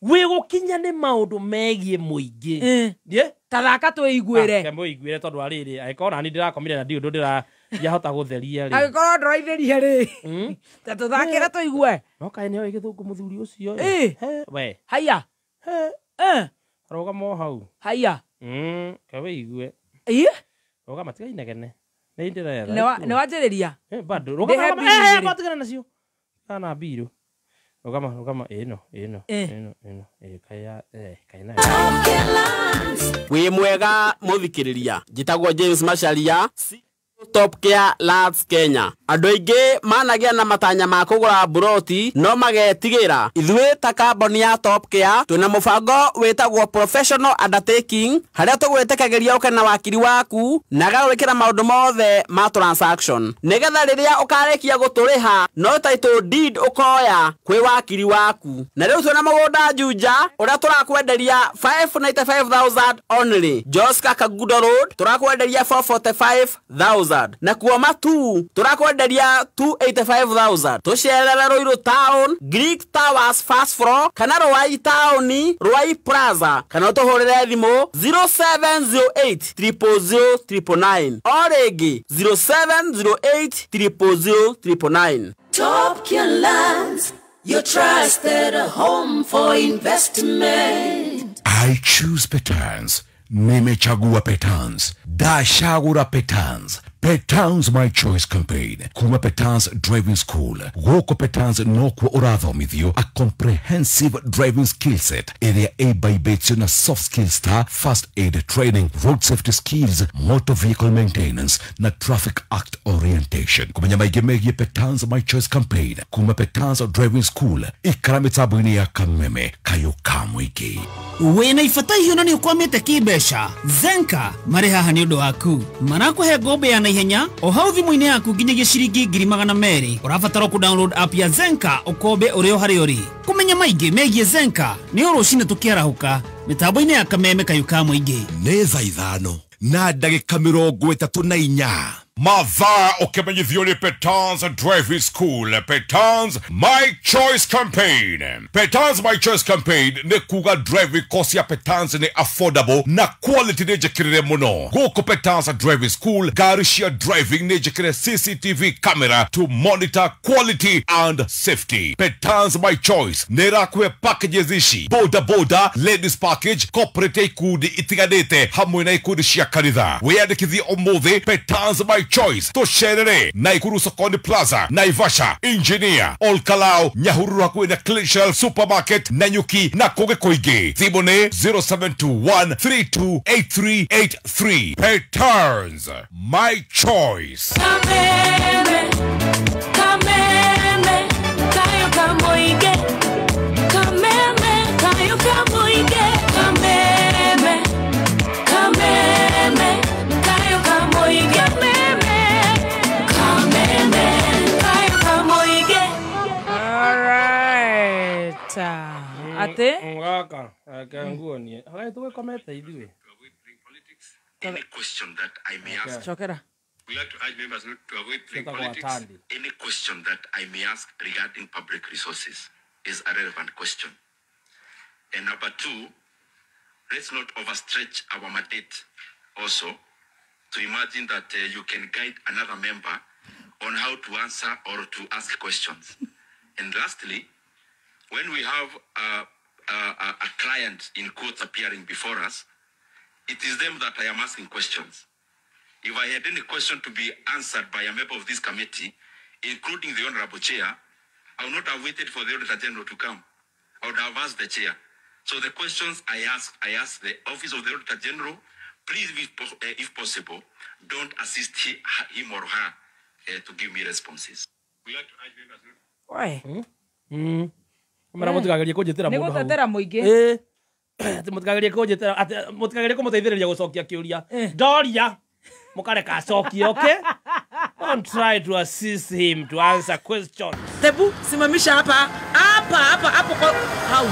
wĩ gũkinya nĩ maũndũ megiĩ mũingĩ tathaka twĩiguĩre mwĩiguĩre tondũ wa rĩrĩ angĩkorwo nani ndĩrakomire na ndiũ ũndũ ndĩra yahota gũtheria rĩ angĩkorwo ndũraithĩria rĩ ta tũthakĩre tũigue no kaĩ nĩoĩ gĩthũngũ mũthuri ũcio we haiya rũgama o hau haiya ke wĩigue rũgama tiga inegene nĩ ndĩretha nĩ wanjĩrĩria bado rũgama tigana nacio tigana na mbirũ rũgama ĩno ĩno ĩno ĩno kaĩ kaĩ nayo. Wĩ mwega mũthikĩrĩria, njĩtagwo James Macharia, Top Care Lands Kenya. Andũ aingĩ managĩa na matanya ma kũgũra mburoti no magetigĩra. Ithuĩ ta kambuni ya Top Care twĩna mũbango wĩtagwo Professional Undertaking harĩa tũgwĩtĩkagĩria ũke na wakiri waku na agagwĩkĩra maũndũ mothe ma transaction nĩgetha rĩrĩa ũkarĩkia gũtũrĩha no title deed ũkoya kwĩ wakiri waku. Na rĩu twĩna mũgũnda Juja ũrĩa tũrakwenderia 595,000 only. Joska Kagudo Road tũrakwenderia 445,000. Na kuoma tu turakwenderia 285,000. Tucerere Ruiru Town, Greek Towers first floor kana Ruai Town, Ruai Plaza kana utuhurire thimu 0708 000 999 o rĩngĩ 0708 000 999. Top Care Lands, your trusted home for investment. I choose Petans. Nimechagua Petans. Dashagura Petans. Petans My Choice Campaign kuma Petans Driving School. Gũkũ Petans nokuo ũrathomithio a comprehensive driving skill set ĩrĩa ĩmbaibĩtio na soft skills ta first aid training, road safety skills, motor vehicle maintenance na traffic act orientation. Kũmenya maingĩ megiĩ Petans My Choice Campaign kuma Petans Driving School, ikara mĩtambo-inĩ ya Kameme kayũ ka mũingĩ. Wĩna ibata ihiũ na nĩ ũkwamĩte kĩmbeca, Zenka marĩ haha nĩ ũndũ waku. Marakũhe ngombo ya naihenya o hau thimũ-inĩ yaku nginyagia ciringi 200,000. Ũrabatara kũ download app ya Zenka ũkombe ũrĩ o harĩa ũrĩ. Kũmenya maingĩ megiĩ Zenka nĩ o rũcinĩ tũkĩarahũka mĩtambo-inĩ ya Kameme kayũ ka mũingĩ. Nĩ thaa 5:34. Mathaa ũkĩmenyithio nĩ Petans Driving School. Petans My Choice Campaign. Petans My Choice Campaign nĩ kuga driving course ya Petans nĩ affordable na quality nĩ njĩkĩrĩre mũno. Gũkũ Petans Driving School, ngari cia driving nĩ njĩkĩre CCTV camera to monitor quality and safety. Petans My Choice nĩ ĩrakũhe packages ici: boda boda, ladies package, corporate ikundi itiganĩte hamwe na ikundi cia kanitha. Wĩyandĩkithie ũmũthĩ Petans My Choice. Tũcerere Naikuru Sokoni Plaza, Naivasha, Engineer, Olkalau, Nyahururu hakuhĩ na Clean Shelf Supermarket, Nanyuki na kũngĩ kũingĩ. Thimũ nĩ 0721328383. Petans My Choice. Kameme, kameme, kayo kamoige. Kameme, kayo kamoige. Kameme, kameme, kayo kamoige. Kameme, kameme, kayo kamoige. All right. Ate? Ngaka, nguonie. Hagai tũgĩkomete ithuĩ. Any question that I may ask. Chokera. We like to urge members not to avoid playing politics. Any question that I may ask regarding public resources is a relevant question. And number two, let's not overstretch our mandate also to imagine that you can guide another member on how to answer or to ask questions. And lastly, when we have a client in quotes appearing before us, it is them that I am asking questions. If I had any question to be answered by a member of this committee, including the Honorable Chair, I would not have waited for the Auditor General to come. I would have asked the Chair. So the questions I ask the Office of the Auditor General, please, if possible, don't assist him or her to give me responses. Why? Mara mũtigagerie kũnjĩtĩra Nĩ mũndũ hau. gũtetera mũingĩ. Ĩĩ. Atĩ mũtigagerie kũnjĩtĩra, atĩ mũtigagerie kũmũteithĩrĩria gũcokia kĩũria. Ndoria mũkareka acokie, okay? Don't try to assist him to answer questions. Tebu simamisha hapa hapa hapa hapo kwa hau.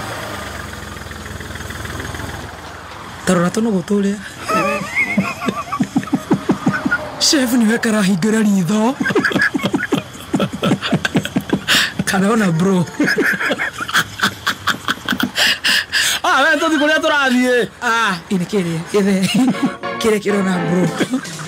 Tarora tũnũgũ tũrĩa. Chef nĩwe karahingũra ritho. Karona bro. Ah, we tũthiĩ kũrĩa tũrathiĩ. Ah, ini kĩrĩa kĩrĩa kĩrĩa kĩrona bro.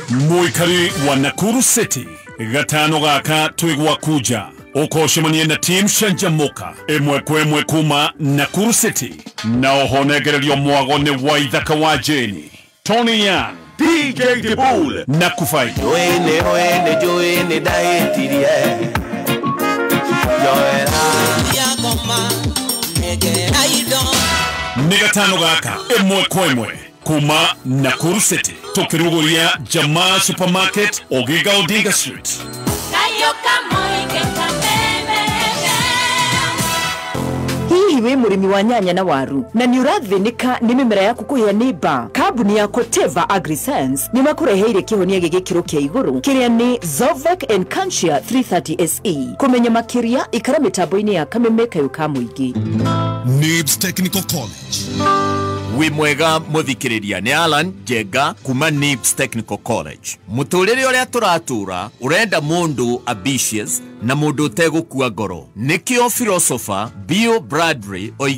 Mũikari wa Nakuru City gatano gaka twĩ kuja ũkocemania na team Canjamuka ĩmwe kwa ĩmwe kuma Nakuru City na oho nengererio mwago nĩ Waithaka wa Jane, Tony Young, DJ Dibul na Kufai. Joene oene joene ndahĩtirie Joera nĩ gatano gaka ĩmwe kwa ĩmwe kuma Nakuru City tũkĩrugũria Jamaa Supermarket Oginga Odinga Street. Kayo kamoige kameme. Hihi wĩ mũrĩmi wa nyanya na waru na nĩ ũrathĩnĩka nĩ mĩmera yaku kũhĩa nĩ mbaa? Kambuni ya Koteva AgriScience nĩ makũreheire kĩhonia gĩa gĩkĩro kĩa igũrũ kĩrĩa nĩ Zovek and Cantia 330 SE. Kũmenya makĩria ikara mĩtambo-inĩ ya Kameme kayũ ka mũingĩ. Nibs Technical College. Wĩ mwega mũthikĩrĩria nĩ Alan Njenga kuma Nibs Technical College. Mũtũrĩre ũrĩa tũratũra ũrenda mũndũ ambitious na mũndũ ũtegũkua ngoro. Nĩkĩo philosopher Bill Bradley oigire